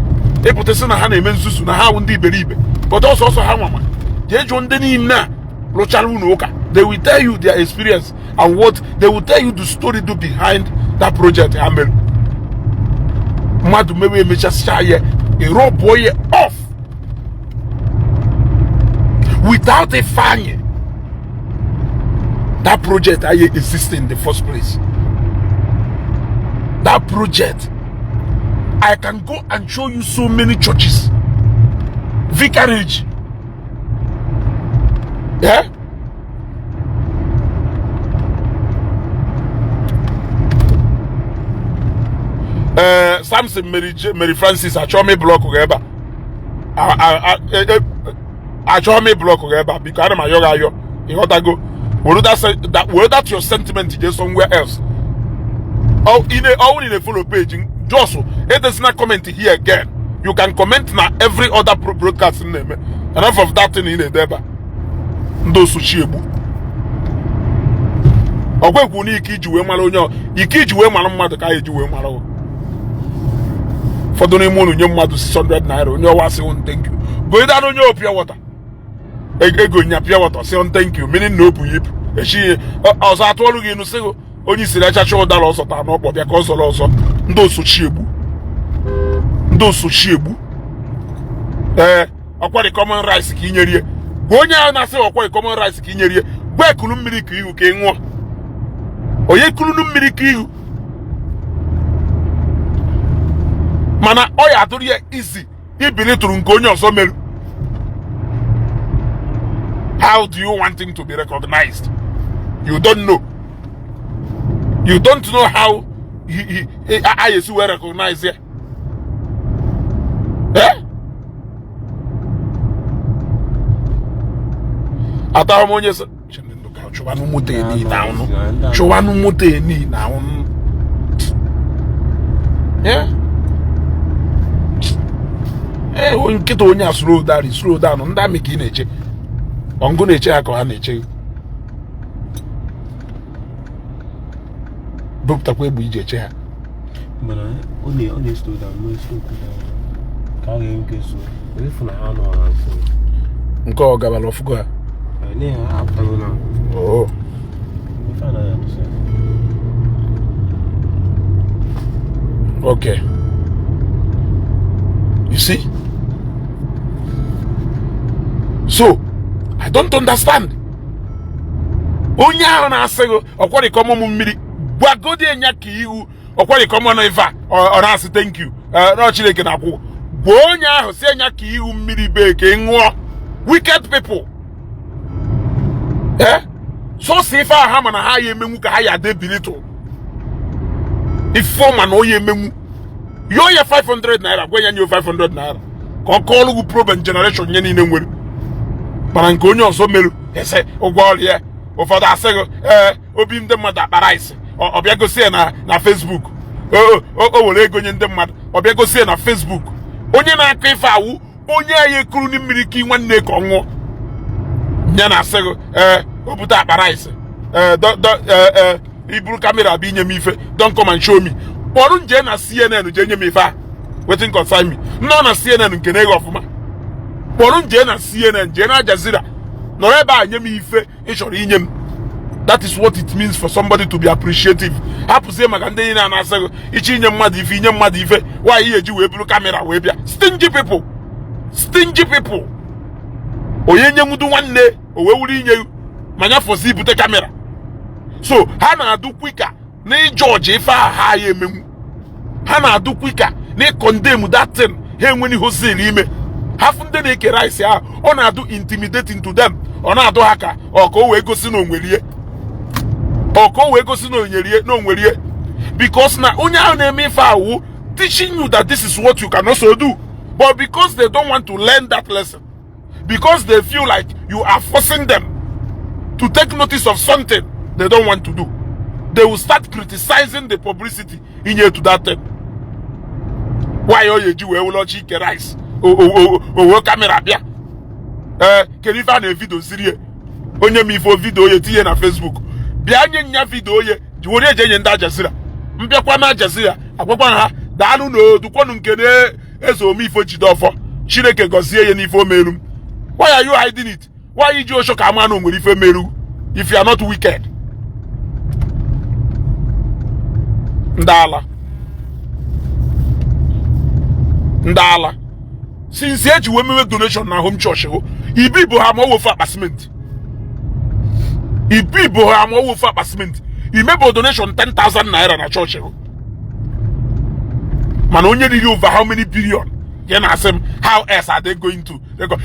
ịpụtasị na ha na-eme nzuzu na ha wụ ndị iberibe, but ọsọ ọsọ ha nwama jee jụọ ndị niile a rụchara ụlọ ụka. They will tell you their experience and what they will tell you, the story do behind that project ha mere. Mmadụ mewe emechasịcha ya, ịrọbụọ ya off without Ifeanyi, that project aye exist in the first place. That project, I can go and show you so many churches, vicarage, yeah. Samson Mary, Mary Francis, achọghị m ịblock gị ebe a. Achọghị m ịblock gị ebe a. Biko, ana m ayọ gị ayọ, ịghọtago? Were that your sentiment jee somewhere else. Ọ ị na-follow page, just edesina comment here again. You can comment na every other broadcast m na-eme. Enough of that thing ị na-ede ebe a. Ndị osuchi egbu ọgwa ekwu na ike iji wee mara onye ike iji wee mara mmadụ ka anyị eji wee mara ụfọdụ n'ime unu. Nye mmadụ 600 naira, onye ọwa sị thank you. Goida onye o pure water, ego nya pure water, sị thank you, meaning na o bu ibu echi ọzọ atụọlụ gị inu, sị onye isiri achacha ụdara ọzọ taa n'ọkpọ bịa ka ọ zọrọ ọzọ. Ndị osochi egbu, ndị osochi egbu. Ee, ọkwari common rice ka inyerie. Gwa onye ahụ na-asị ọkwari common rice ka inyerie, gwa ekulu mmiri ka ihu ka ị ṅụọ. Onye kulunu mmiri ka ihu, mana ọ ya adụrụ ya izi ibili tụrụ nke onye ọzọ merụ. How do you want him to be recognized? You don't know, you don't know how he I esi wee recognize ya. Eh, atahụ m onye sị chụwanụ moto eni na ụnụ, chụwanụ moto eni na ụnụ. Eh, nkịta onye a, slow down, slow down. Ndị amị ka ị na-eche, ọngụ na-eche ha ka ha na-eche. Bupụtakwa egbe iji eche ha. Mana ọ na-slow down, na-slow down ka a ga-enwe ike zuo efu na ha nọ na nso. Nke ọ gabara ọfụgo ha. Ne ha apụtago na Oh. ife anaghị atụsị. Okay. You see? So, I don't understand. Onye ahụ na-asị gị ọkwarịkọ ọmụmụ mmiri, gwagodi enya ka ihu ọkwarịkọ ọmụ na ife a ọ na-asị thank you na Chineke na-akwụ. Gwa onye ahụ si enya ka ihu mmiri bee ka ị ṅụọ. Wicked people. Eh? Sọsọ ife ahụ ha ma na ha ya emenwu ka ha ya debilitụ ife ọma na onye emenwu yọọ ya 500 naira, gwa ya nye 500 naira. Ka ọ kọọlụ gị problem generation nye niile nwere, mana nke onye ọzọ merụ ese ụgwọ ọrụ ya. Ụfọdụ asị gị, ee, obi ndị mmadụ akpa rice, ọ bịa gosi ya na Facebook. O were ego nye ndị mmadụ, ọ bịa gosi ya na Facebook. Onye na-akọ ife awụ onye anyị ekuru mmiri ka nwanne ka ọ ṅụọ ya na-asị gị, ee, o bute akpa rice, ee, ee, iburu camera bụ inye m ife. Don't come and show me. Kpọrọ nje na CNN jee nye m ife a. Wetin concern me? Nọ na CNN nke na-eghe ọfụma. Kpọrọ nje na CNN, jee na Jazeera, nọrọ ebe a nye m ife ị chọrọ inye m. That is what it means for somebody to be appreciative. Hapụzie maka ndị niile a na-asị gị iche inye mmadụ ife, inye mmadụ ife nwaanyị ihe eji wee buru camera wee bịa. Stingy people, stingy people. Onye nyenwudu nwanne o wee wuru inye ma ya fọzi ibute camera. So ha na-adụ quicker na ịjọji ife ahụ ha ya emenwu. Ha na-adụ quicker na ịcondemn that thing. Ha enweghị hozil ime ha fụ ndị na-eke rice ahụ, ọ na-adụ intimidating to them. Ọ na-adụ ha ka ọ ka o wee gosi na onwerie, ọ ka o wee gosi na onyerie na onwerie, because na onye ahụ na-eme ife awụ teaching you that this is what you can also do. But because they don't want to learn that lesson, because they feel like you are forcing them to take notice of something they don't want to do, they will start criticizing the publicity inye to that thing. Why ọ ya eji wee wụlọ ọchị ike rice owe camera bịa? Ee, kedu ife a na-evideo zirie onye m ife video ya tinye na Facebook? Bịa nye nya video ye ji were eje enye ndị Aljazeera. Mbịakwa na Aljazeera, agwakwa ha, daalụ na odukwọnụ nke na eze omeife jide ọfọ. Chineke gọzie ya n'ife omeru m. Why are you hiding it? Why iji osho ka ama na o nwere ife meru if you are not wicked? Ndị ala, ndị ala. Since eji wee mewe donation na home church hụ ibi bụ ha ma ọ wofu akpa simenti, ibi bụ ha ma ọ wofu akpa simenti, imebo donation 10,000 naira na chọọchị hụ. Mana onye riri over how many billion ya na-asị m, how else are they going to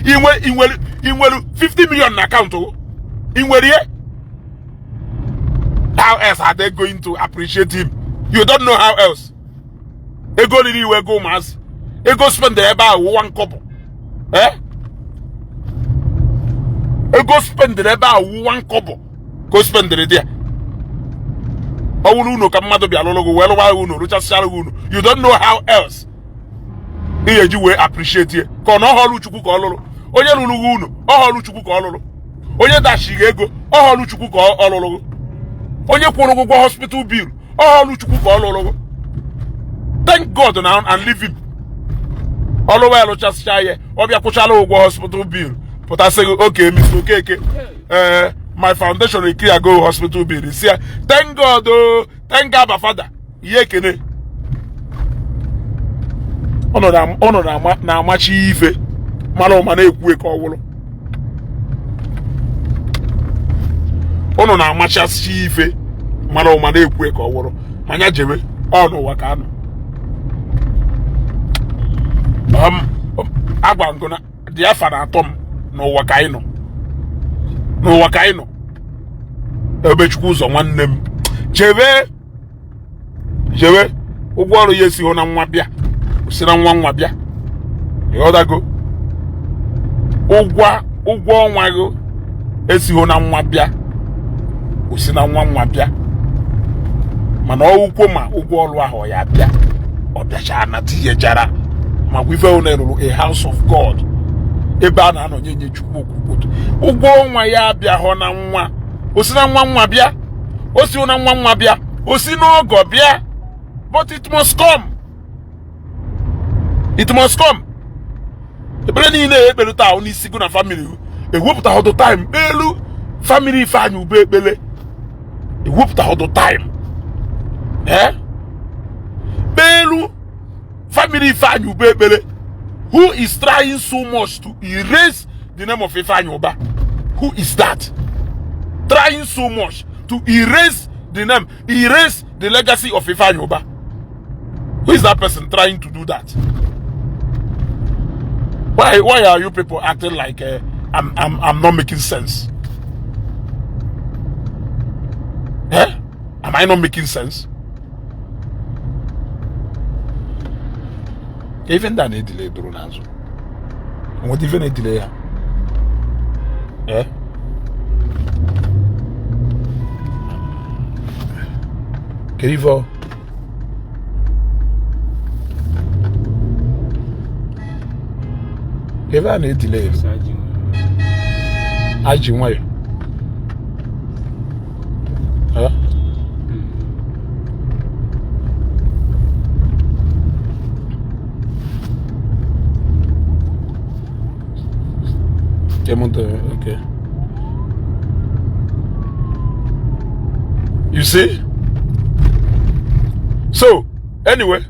inwe? Inwere 50 million na akaụntụ hụ, inwere ihe. How else are they going to appreciate him? You don't know how else. Ego riri iwe, ego ụmụazị, ego spend ebe ahụ wụ one kobo. Eh, ego spendere ebe ahụ wụ one kobo ka o spendere dị ya. Ọ wụrụ unu ka mmadụ bịa lụrụ gị wee lụwa gị unu, rụchasịara gị unu, you don't know how else ị ga-eji wee appreciate ya. Ka ọ na ọhọrụ Chukwu ka ọ lụrụ. Onye lụrụ gị unu, ọhọrụ Chukwu ka ọ lụrụ. Onye dachiri ego, ọhọrụ Chukwu ka ọ lụrụ gị. Onye kwụrụ gị ụgwọ hospital bill, ọhọrụ Chukwu ka ọ lụrụ gị. Thank God na and leave him. Ọlụwa ya lụchasịcha ya, ọ bịa kwụchala ụgwọ hospital bill, pụtasị gị, "Okay, Mr. Okeke, ee, my foundation clear go hospital bill." Si ya, "Thank God o, thank God, Father." Ihe ekene ọ nọ na-amachi ife mara ụma na-ekwu ka ọ wụrụ ụnụ na-amachasị ife mara ụma na-ekwu ka ọ wụrụ manya jebe ọ n'ụwa ka anọ. Agwa ngụ na dị afa na-atọ m n'ụwa ka anyị nọ, n'ụwa ka anyị nọ. Ebechukwu ụzọ nwanne m, chebe chebe ụgwọ ọrụ ya esighị na nwa bịa, si na nwa nwa bịa. Ịghọtago? Ụgwọ ọnwa gị esighị na nwa bịa, o si na nwa nwa bịa. Mana ọwụkwọ ma ụgwọ ọrụ ahụ ya bịa, ọ bịachara na tinyechara makwa ife ụlọ rụrụ a house of God ebe a na-anọ nye nye Chukwu okwukwoto. Ụgwọ ọnwa ya abịaghọ na nwa, o si na nwa nwa bịa, o si na nwa nwa bịa, o si n'ọgọ bịa, but it must come, it must come. Ekpere niile ekpere taa n'isi gụ na family ewepụtaghọdụ time elu family Ifeanyị Ube ekpere ewepụtaghọdụ time ee kpeelu family Ifeanyị Ube ekpere. Who is trying so much to erase the name of Ifeanyị Uba? Who is that trying so much to erase the name, erase the legacy of Ifeanyị Uba? Who is that person trying to do that? Why are you people acting like I'm not making sense? Eh? Am I not making sense? Even that na-edile doro n'azụ. Nweta ife na-etile ya. Eh? Kedu ife ọ? Ebe a na-etile ya. Aji nwayọ. Eh? Okay. You see? So, anyway,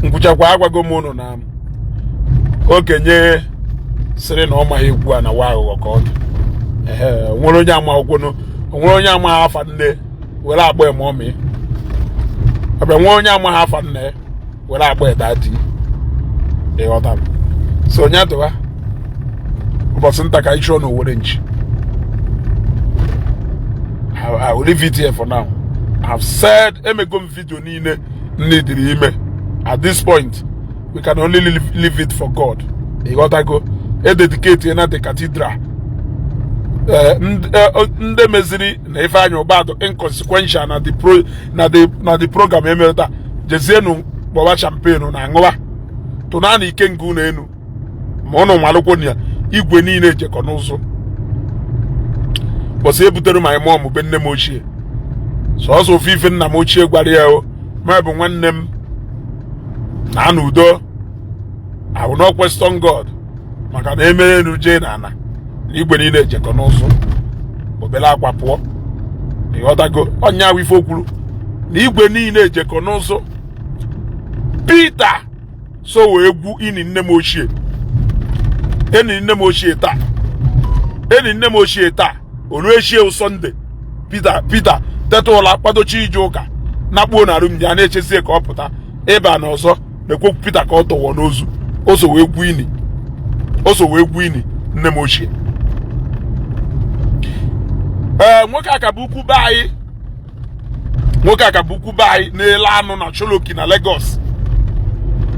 nkwụchakwa agwago m ụnụ na okenye sịrị na ọ maghị egwu a na wa aghụghọ ka ọ dị. Ehe, nwere onye ama akwụkwọ, nwere onye ama afa nne were akpọ ya mummy. Ọbịa nwee onye amaghị afa nne were akpọ ya daddy. Ịghọtara? So onye adịwa ụbọchị nta ka anyị chụọ na Owerre nchi. I will leave it here for now. I've said emego m video niile neediri ime. At this point, we can only leave it for God. Ịghọtago? E dedicate na the cathedral. Ndị meziri na Ifeanyi Ubah dị inconsequential na the pro na the na the program emere taa, jezienu kpọwa champagne na aṅụwa tụna na ike nga unu enu ma ụnụ malụkwo na ya igwe niile ejekọ n'ụzọ. Bọsị ebutere my mom be nne m ochie, sọsọ ofu ife nna m ochie gwara ya, o ma bụ nwanne m na n'udo, I will not question God, maka na emere enu jee na ana na igwe niile ejekọ n'ụzọ, obere akwa pụọ. Ịghọtago? Ọnya ahụ ife o kwuru na igwe niile ejekọ n'ụzọ. Peter so wee gwu ini nne m ochie, eni nne m ochie taa, eni nne m ochie taa olu echie Sunday. Peter teta ụla kwadochi ije ụka nakpuo na room ya na-echezie ka ọ pụta ịba na ọzọ na-ekwekwu Peter ka ọ tọwọ n'ozu. O so wee gwu ini, o so wee gwu ini nne m ochie. Ee, nwoke a ka bụ ukwu be anyị, nwoke a ka bụ ukwu be anyị na-ele anụ na Choloki na Lagos.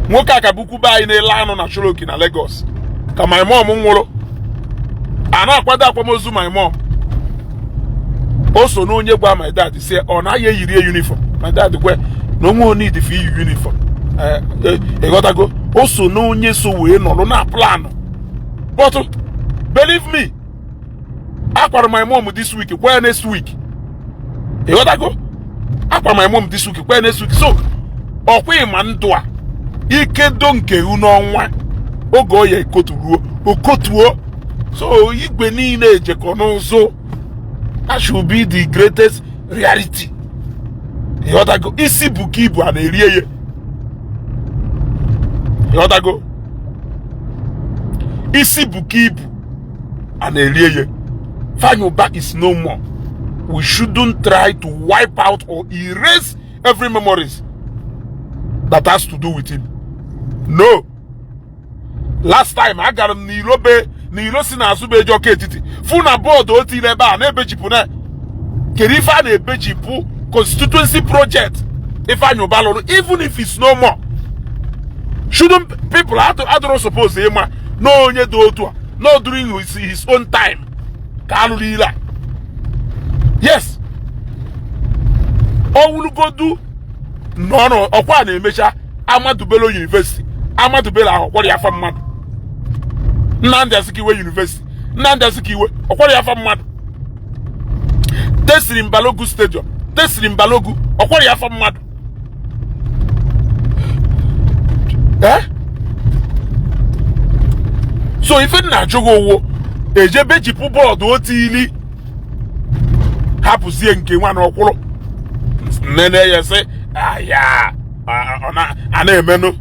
Nwoke a ka bụ ukwu be anyị na-ele anụ na Choloki na Lagos. Ka my mom nwụrụ, a na-akwado akwamozu my mom, o so n'onye gwa my dad si ọ naghị eyiri uniform. My dad gwa na onwe need for iyi uniform. Ịghọtago? O so n'onye so wee nọrọ na plan. But believe me, akwara my mom this week, kwa ya next week. Ịghọtago? Akwara my mom this week, kwa ya next week. So ọkwa ịma ndụ a ikedo nke n'ọnwa oge ọ ya ekoturuo okotuo. So igwe niile ejekọ n'ụzọ. That should be the greatest reality. Ịghọtago? Isi bụ ka ibu a na-eri eye. Ịghọtago? Isi bụ ka ibu a na-eri eye. Ifeanyi Ubah is no more. We shouldn't try to wipe out or erase every memories that has to do with him. No. Last time agara m n'ilo be n'ilo si n'azụ be eji ọka etiti fụ na board o tiri ebe a na-ebejipụ na kedu ife a na-ebejipụ constituency project Ifeanyi Ubah lụrụ, even if it's no more. Shouldn't people adụrụ suppose ịma na onye dị otu a no during his own time ka alụrụ ile a? Yes, ọwụlụgodu nọrọ ọkwa na-emecha Ahmadu Bello University. Ahmadu Bello ahụ ọkwara ya afa mmadụ. Nnamdi Azikiwe University, Nnamdi Azikiwe ọkwara ya afa mmadụ. Teslim Balogun Stadium, Teslim Balogun ọkwara ya afa mmadụ. Eh, so ife nna ajụghị owo ejebe jipụ board otu ili hapụzie nke nwa na ọkwụrụ nene ya sị aya a na-emenụ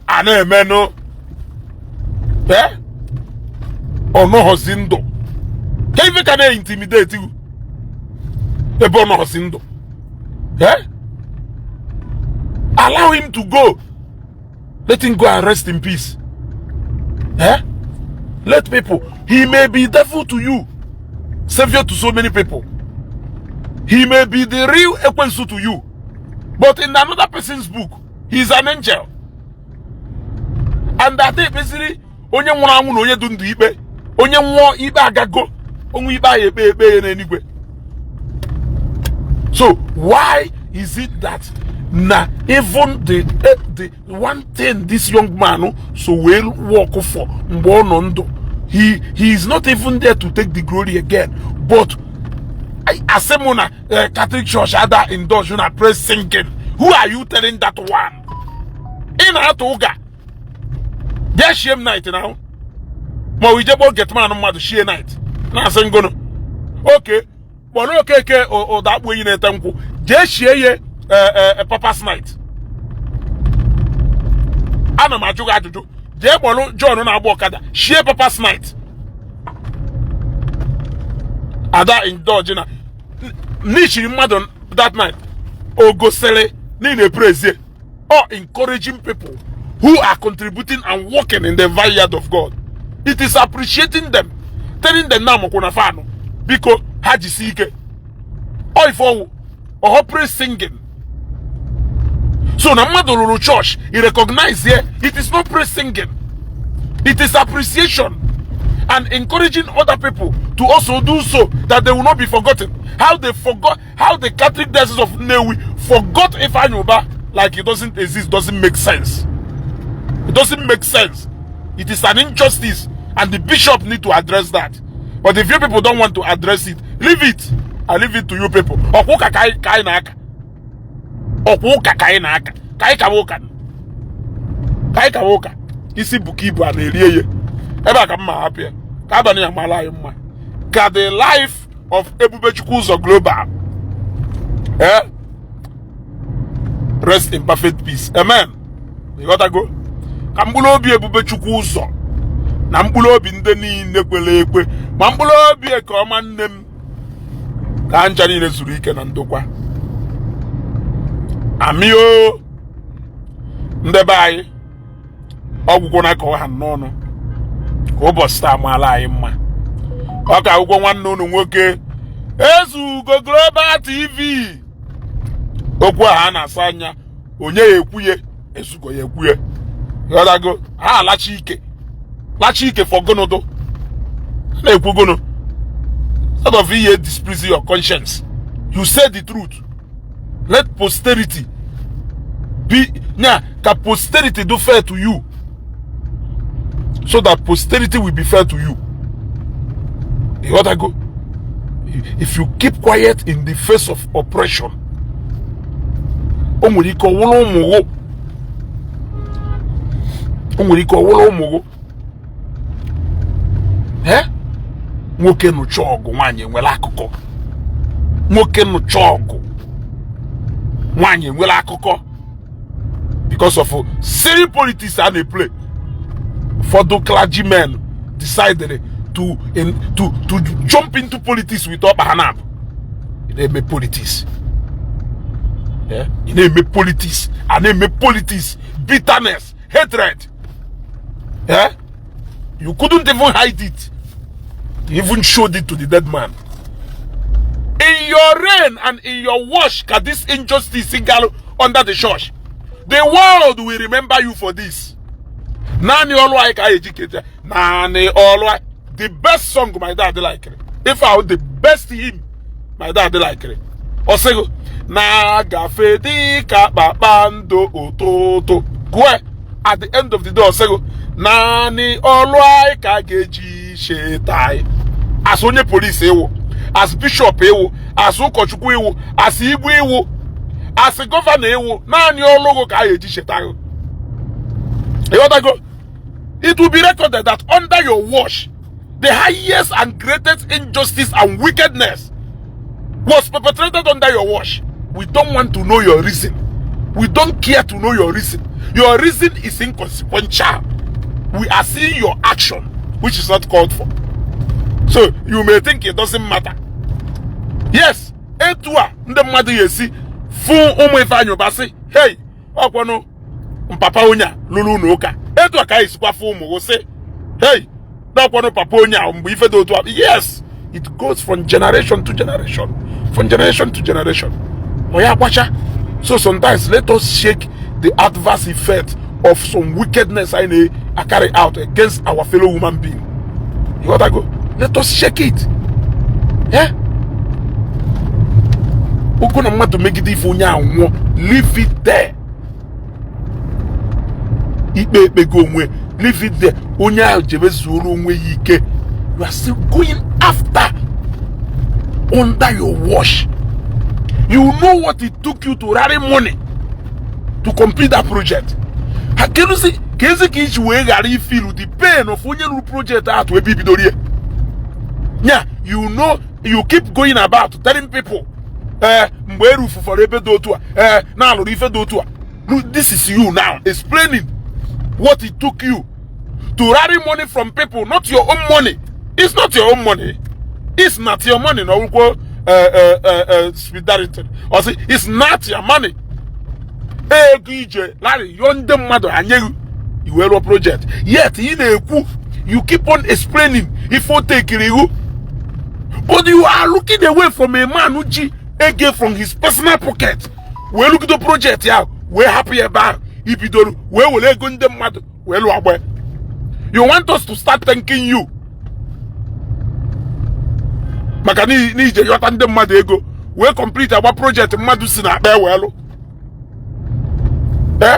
a na-emenụ ọ nọghọzi ndụ ka ife ka na-intimidate ebe ọ nọghọzi ndụ. Allow him to go. Let him go and rest in peace. Let people, he may be devil to you, savior to so many people. He may be the real ekwensu to you, but in another person's book, he is an angel. And ada ekpeziri onye nwụrụ anwụ na onye dị ndụ ikpe. Onye nwụọ, ikpe agago. Onwe ikpe ahụ ekpe ekpe ya n'eluigwe. So why is it that na even the one thing this young man so well work for mgbe ọ nọ ndụ, he is not even there to take the glory again, but asị mụ na Catholic Church ada indulge na praise singing? Who are you telling that one? Ị na-atụ ụga bịa shie m night na ma ọ ije kpọọ gateman mmadụ shie night na-asị ngono oke kpọrọ Okeke ụda akpụ enyi na-ete nkwụ jee shie ye papa's night. Ana m ajụ gị ajụjụ. Jee kpọrọ John na-agba ọkada shie papa's night. Ada indulge na n'ichiri mmadụ that night, o gosiri na praise or encouraging people who are contributing and working in the vineyard of God. It is appreciating them, telling them na amakwu na fanụ biko ha jisi ike. Ọ ife ọwụ ọhọ praise singing. So na mmadụ rụrụ church, he recognize here, it is not praise singing. It is appreciation and encouraging other people to also do so that they will not be forgotten. How they forgot, how the Catholic Diocese of Nnewi forgot Ifeanyi Uba like it doesn't exist, doesn't make sense. It doesn't make sense. It is an injustice, and the bishop need to address that. But if you people don't want to address it, leave it. I leave it to you people. Ọkwa ụka ka anyị na-aka. Ọkwa ụka ka anyị na-aka. Ka anyị kawa ụka. Ka anyị kawa ụka. Isi bụ ka ibu a na-eri eye. Ebe a ka mma hapụ ya. Ka abalị ya mara anyị mma. Ka the life of Ebubechukwu Ụzọ Global, eh, rest in perfect peace. Amen. Ịghọtago? Ka mkpụrụ obi Ebubechukwu Ụzọ na mkpụrụ obi ndị niile kwere ekwe, ma mkpụrụ obi eke ọma nne m, ka ncha niile zuru ike na ndokwa. Amị o ndị be anyị, ọgwụgwọ na ka ọ ha n'ọnụ ka ụbọchị taa maala anyị mma. Ọ ka akwụkwọ nwanne unu nwoke Ezugo Global TV. Okwu ahụ a na-asa anya, onye ya ekwuye, Ezugo ya ekwuye. Ghọtago? Ha alachi ike, lachi ike for gonodo na-ekwu gono. Instead of ihe displease your conscience, you say the truth. Let posterity be nya ka posterity do fair to you, so that posterity will be fair to you. Ịghọtago? If you keep quiet in the face of oppression, o nwere ike ọwụrụ ụmụ gụ, o nwere ike ọwụrụ ụmụ gụ. Eh, nwoke nụcha ọgụ, nwaanyị enwere akụkọ. Nwoke nụcha ọgụ, nwaanyị enwere akụkọ because of silly politics a na-play. Ụfọdụ clergymen decided to jump into politics with ọkpa ha na-abụ. Ị na-eme politics. Ị na-eme politics, a na-eme politics, bitterness, hatred. Yeah? You couldn't even hide it. You even showed it to the dead man. In your reign and in your watch, ka this injustice single under the church. The world will remember you for this. Naanị ọlụ anyị ka anyị eji keta. Naanị ọlụ anyị. The best song my dad liked. If I the best hymn my dad liked. Ọ sịghị na-agafe dị ka kpakpando ụtụtụ. Gụọ at the end of the day, ọ sịghị naanị ọlụ anyị ka a ga-eji cheta anyị. As onye polisi iwu, as bishop iwu, as ụkọchukwu iwu, as igwe iwu, as governor iwu, naanị ọlụ ka a ga-eji cheta gị. Ịghọtago? It will be recorded that under your watch, the highest and greatest injustice and wickedness was perpetrated under your watch. We don't want to know your reason. We don't care to know your reason. Your reason is inconsequential. We are seeing your action, which is not called for. So you may think it doesn't matter. Yes, etu a ndị mmadụ ga-esi fụ ụmụ Ifeanyị Ụba sị, "Hey, ọkwanụ papa onye a lụrụ ụlọ ụka." Etu a ka anyị sikwa fụ ụmụ gị sị, "Hey, n'ọkwanụ papa onye a mgbe ife dị otu a." Yes, it goes from generation to generation, from generation to generation. Ọ ya gbacha. So sometimes let us shake the adverse effect of some wickedness anyị carry out against our fellow human being. Ịghọtago? Let us check it. Yeah? Ogo na mmadụ megide ife onye ahụ nwụọ, leave it there. Ikpe ekpego onwe, leave it there. Onye ahụ jebe zuoro onwe ya ike. You are still going after under your watch. You know what it took you to rally money to complete that project. Ha keduzi ka ezi ka iji wee ghara ifeelu the pain of onye rụrụ project ahụ ebe ibidoro ya. Nya, you know, you keep going about telling people, ee, mgbe eru fụfọrọ ebe dị otu a, ee, na-alụrụ ife dị otu a. Look, this is you now explaining what it took you to rally money from people, not your own money. It's not your own money. It's not your money. No, uh, Speed Darlington. Or say, it's not your money. Ego ije larry yọọ ndị mmadụ anyeghị iwe rụọ project. Yet ị na-ekwu, you keep on explaining ife o tekiri ihu, but you are looking away from a man who ji ego from his personal pocket wee lụgido project ya, wee hapụ ya ebe ahụ ibidoro, wee were ego ndị mmadụ wee lụọ agba. You want us to start thanking you maka n'ije yọta ndị mmadụ ego wee complete agba project mmadụ si na akpa wee lụ. Eh,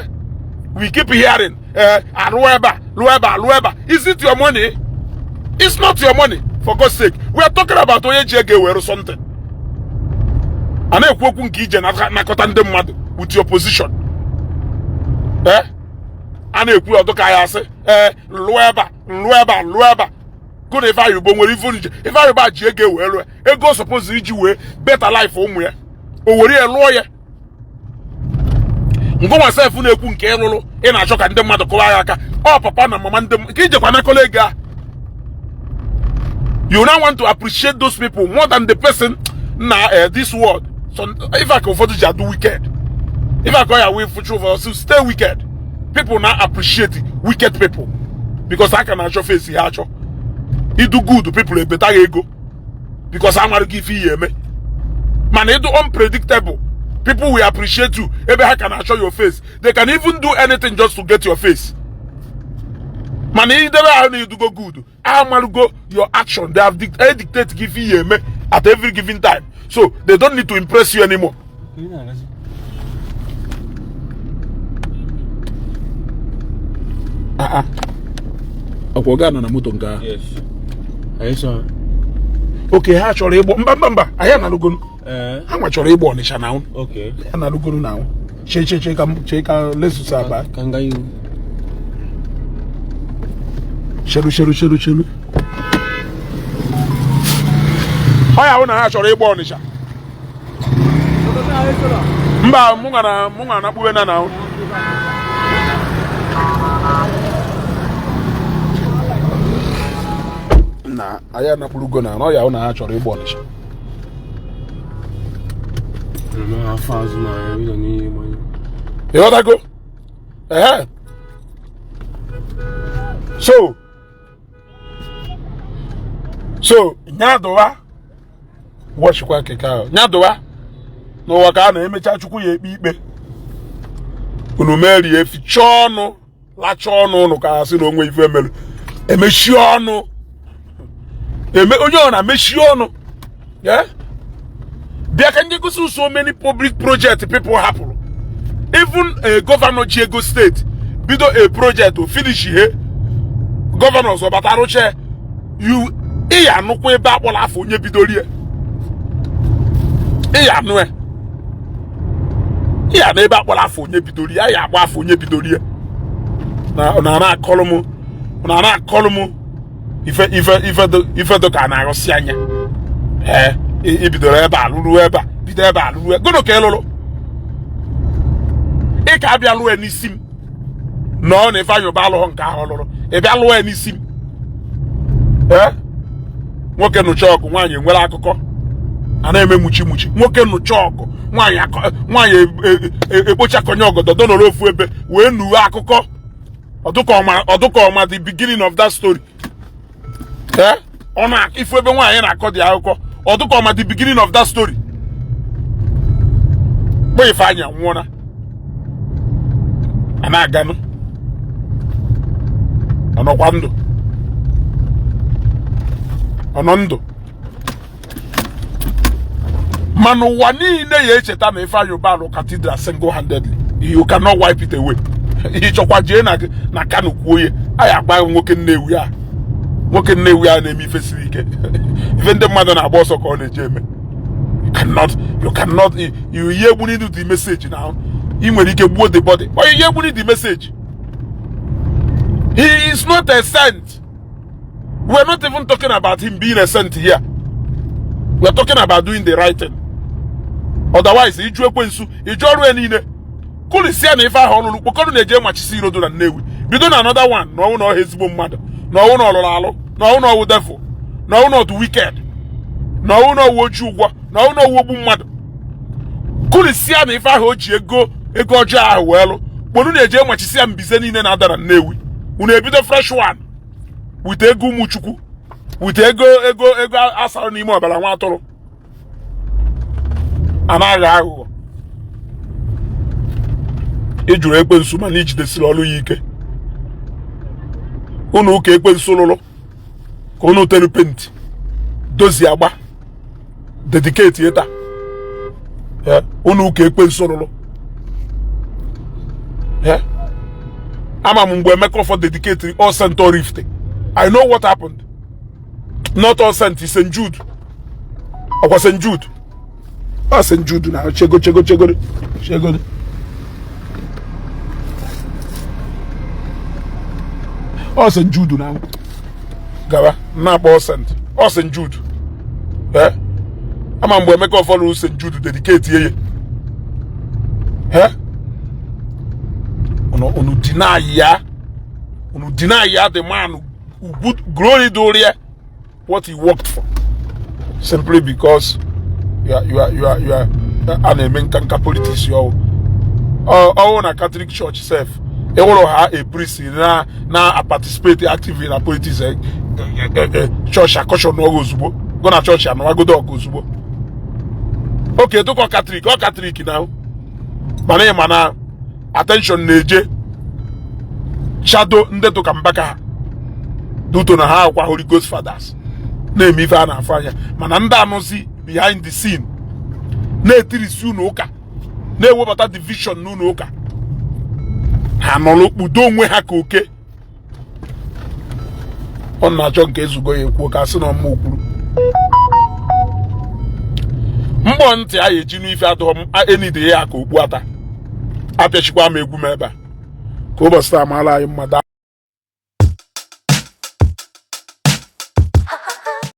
we keep hearing, eh, alụọ ebe a, lụọ ebe a, lụọ ebe a. Is it your money? It's not your money. For God's sake, we are talking about onye ji ego ewere something. A na-ekwu okwu nke ije nakọta ndị mmadụ with your position. Eh, a na-ekwu ọdụ ka ya asị, ee, lụọ ebe a, lụọ ebe a, lụọ ebe a. Go na Ifeanyi Uba nwere ife ije. Ifeanyi Uba ji ego ewee lụọ ego suppose iji wee better life ụmụ ya, o were ya lụọ ya. Ngụnwa sef na-ekwu nke ịlụlụ, ị na-achọ ka ndị mmadụ kụwa ya aka. Ọ papa na mama ndị ka ijekwa nakọla ego a. You now want to appreciate those people more than the person na this world. So if I can ụfọdụ ji adụ wicked, if I call ya wee fuchu ụfọdụ stay wicked, people now appreciate wicked people because aka na-achọ face ha achọ. Idu good people ebeta ha ego because amarụ gị ife ihe eme, mana ịdụ unpredictable, people will appreciate you. Ebe ha ka na-achọ your face, they can even do anything just to get your face. Mana idebe ahụ na idugo good, amarugo your action. They have dictate gị ife ihe eme at every given time, so they don't need to impress you anymore. Ị na-agazi? Ah, ọkwa ọga nọ na moto nke ahụ? Yes. Anyị sọ. Oke ha chọrọ ịgbọ. Mba, mba, mba, anyị analụgonu. Ee. Ha nwa chọrọ ịgbọ Ọnịsha na ahụ. Okay. Analụgonu na ahụ. Chee, chee, chee ka m chee ka lesusa aba. Ka m gaa ihu. Cheru, cheru, cheru, cheru. Ọ ya hụ na ha chọrọ ịgba Ọnịsha. Mba, mụ nwara, mụ nwara na kpuwe na na ahụ. Na anyị anakpurugo na ọ ya hụ na ha chọrọ ịgba Ọnịsha. Afọ azụ na ya bido n'ihe mmanya. Ịghọtago? Ehe, so nyadụwa wọchikwa keke ahụ, nyadụwa n'ụwa ka a na-emecha. Chukwu ya ekpe ikpe unu merie, fichaa ọnụ, lachaa ọnụ ụnụ ka ha sị na onwe ife emelu. Emechie ọnụ, eme onye ọ na-emechie ọnụ. Bịa ka ndị gosi so many public project people hapụrụ. Even a governor ji ego steeti bido a project, o finish ihe, governors ọbata rụcha. You ị ya anụkwa ebe akpọrọ afọ onye bidoro ya. Ị ya anụ ya, ị ya anụ ebe akpọrọ afọ onye bidoro ya. Ya akpọ afọ onye bidoro ya na na-akọlụ m, na na-akọlụ m ife ife ife ife dị ka a na-arụsị anya. Ee, ibidoro ebe a lụrụ ebe a, bido ebe a lụrụ. Gụnụ ka ị lụrụ? Ị ka abịa lụọ ya n'isi m nọọ na Ifeanyi Uba alụghọ nke ahụ lụrụ, ị bịa lụọ ya n'isi m. Ee, nwoke nụcha ọgụ, nwaanyị enwere akụkọ a na-eme muchi muchi. Nwoke nụcha ọgụ, nwaanyị nwaanyị ekpochakọnye ọgọdọ nọrọ ofu ebe wee nuwe akụkọ ọdụka ọma, the beginning of that story. Ee, ọ na ifu ebe nwaanyị na-akọ dị akụkọ ọdụka ọma, the beginning of that story. Kpọ Ifeanyị anwụọla, a na-aganụ. Ọnọkwa ndụ? Ọnọ ndụ? Mana ụwa niile ya echeta na Ifeanyi Ubah lụ cathedral single handedly. You cannot wipe it away. Ịchọkwa jee na Kano kwuo ya, anyị agba nwoke Nnewi a, nwoke Nnewi a na-eme ife siri ike, ife ndị mmadụ na-agba ọsọ ka ọ na-eje eme. You cannot you ihe egbuni the message now. Ị nwere ike gbuo the body, but ihe egbuni the message. He is not a saint. We're not even talking about him being a saint here. We're talking about doing the right thing. Otherwise, iju ekwensu iju ọrụ ya niile kụlisia na ife ahụ ọlụlụ kpokọrọ na-eje machisi irodo na Nnewi, bido na another one, na ọnwụ na ọha ezigbo mmadụ, na ọnwụ na ọlụrụ alụ, na ọnwụ na ọwụ devil, na ọnwụ na ọdụ wicked, na ọnwụ na ọwụ oji ụgwọ, na ọnwụ na ọwụ ogbu mmadụ. Kụlisia na ife ahụ o ji ego ọjọọ ahụ wee lụ kponu na-eje machisi ya mbize niile na-ada na Nnewi. Unu ebido fresh one with ego ụmụchukwu, with ego asara n'ime ọbara nwa atụrụ. Anaghị aghụghọ. Ị jụrụ ekwensu, mana ijidesiri ọrụ ya ike. Unu ụka ekwensu lụrụ ka unu telu paint, dozie, agba, dedicate ya taa. Unu ụka ekwensu lụrụ. Ama m mgbe Emeka Offor dedicate All Saint Oraifite. I know what happened. Not All Saint, St. Jude. Ọkwa St. Jude, ọ St. Jude na chego chego chego chego. Ọ St. Jude na gawa na-akpọ All Saint, ọ St. Jude. Ee, ama mgbe Emeka Offor lụrụ St. Jude, dedicate ye ya. Unu deny ya, unu deny ya the man good glory dụrụ ya what he worked for, simply because you are a na-eme nka nka politics ya. Ọwụ na Catholic Church sef, ewụrụ ha a priest na participate actively na politics, church akọshọn ọgụ ozugbo, go na church anọwagodo ọgụ ozugbo. Oke dụkọ Catholic, ọ Catholic na, mana ị ma na attention na-eje shadow ndị dụka Mbaka ha duto na ha akwa Holy Ghost fathers na-eme ife a na-afụ anya, mana ndị anụzi behind the scene na-etirisi unu ụka, na-ewebata division n'ụlọ ụka, ha nọrọ kpudo onwe ha ka oke. Ọ na-achọ nke ezugo ya ekwuo ka sị na ọma okwuru mgbọ ntị a eji n'ife adụghọ m enide ya ka okpu ata apịachikwa m egwu m ebe a ka ụbọchị taa maara anyị mma.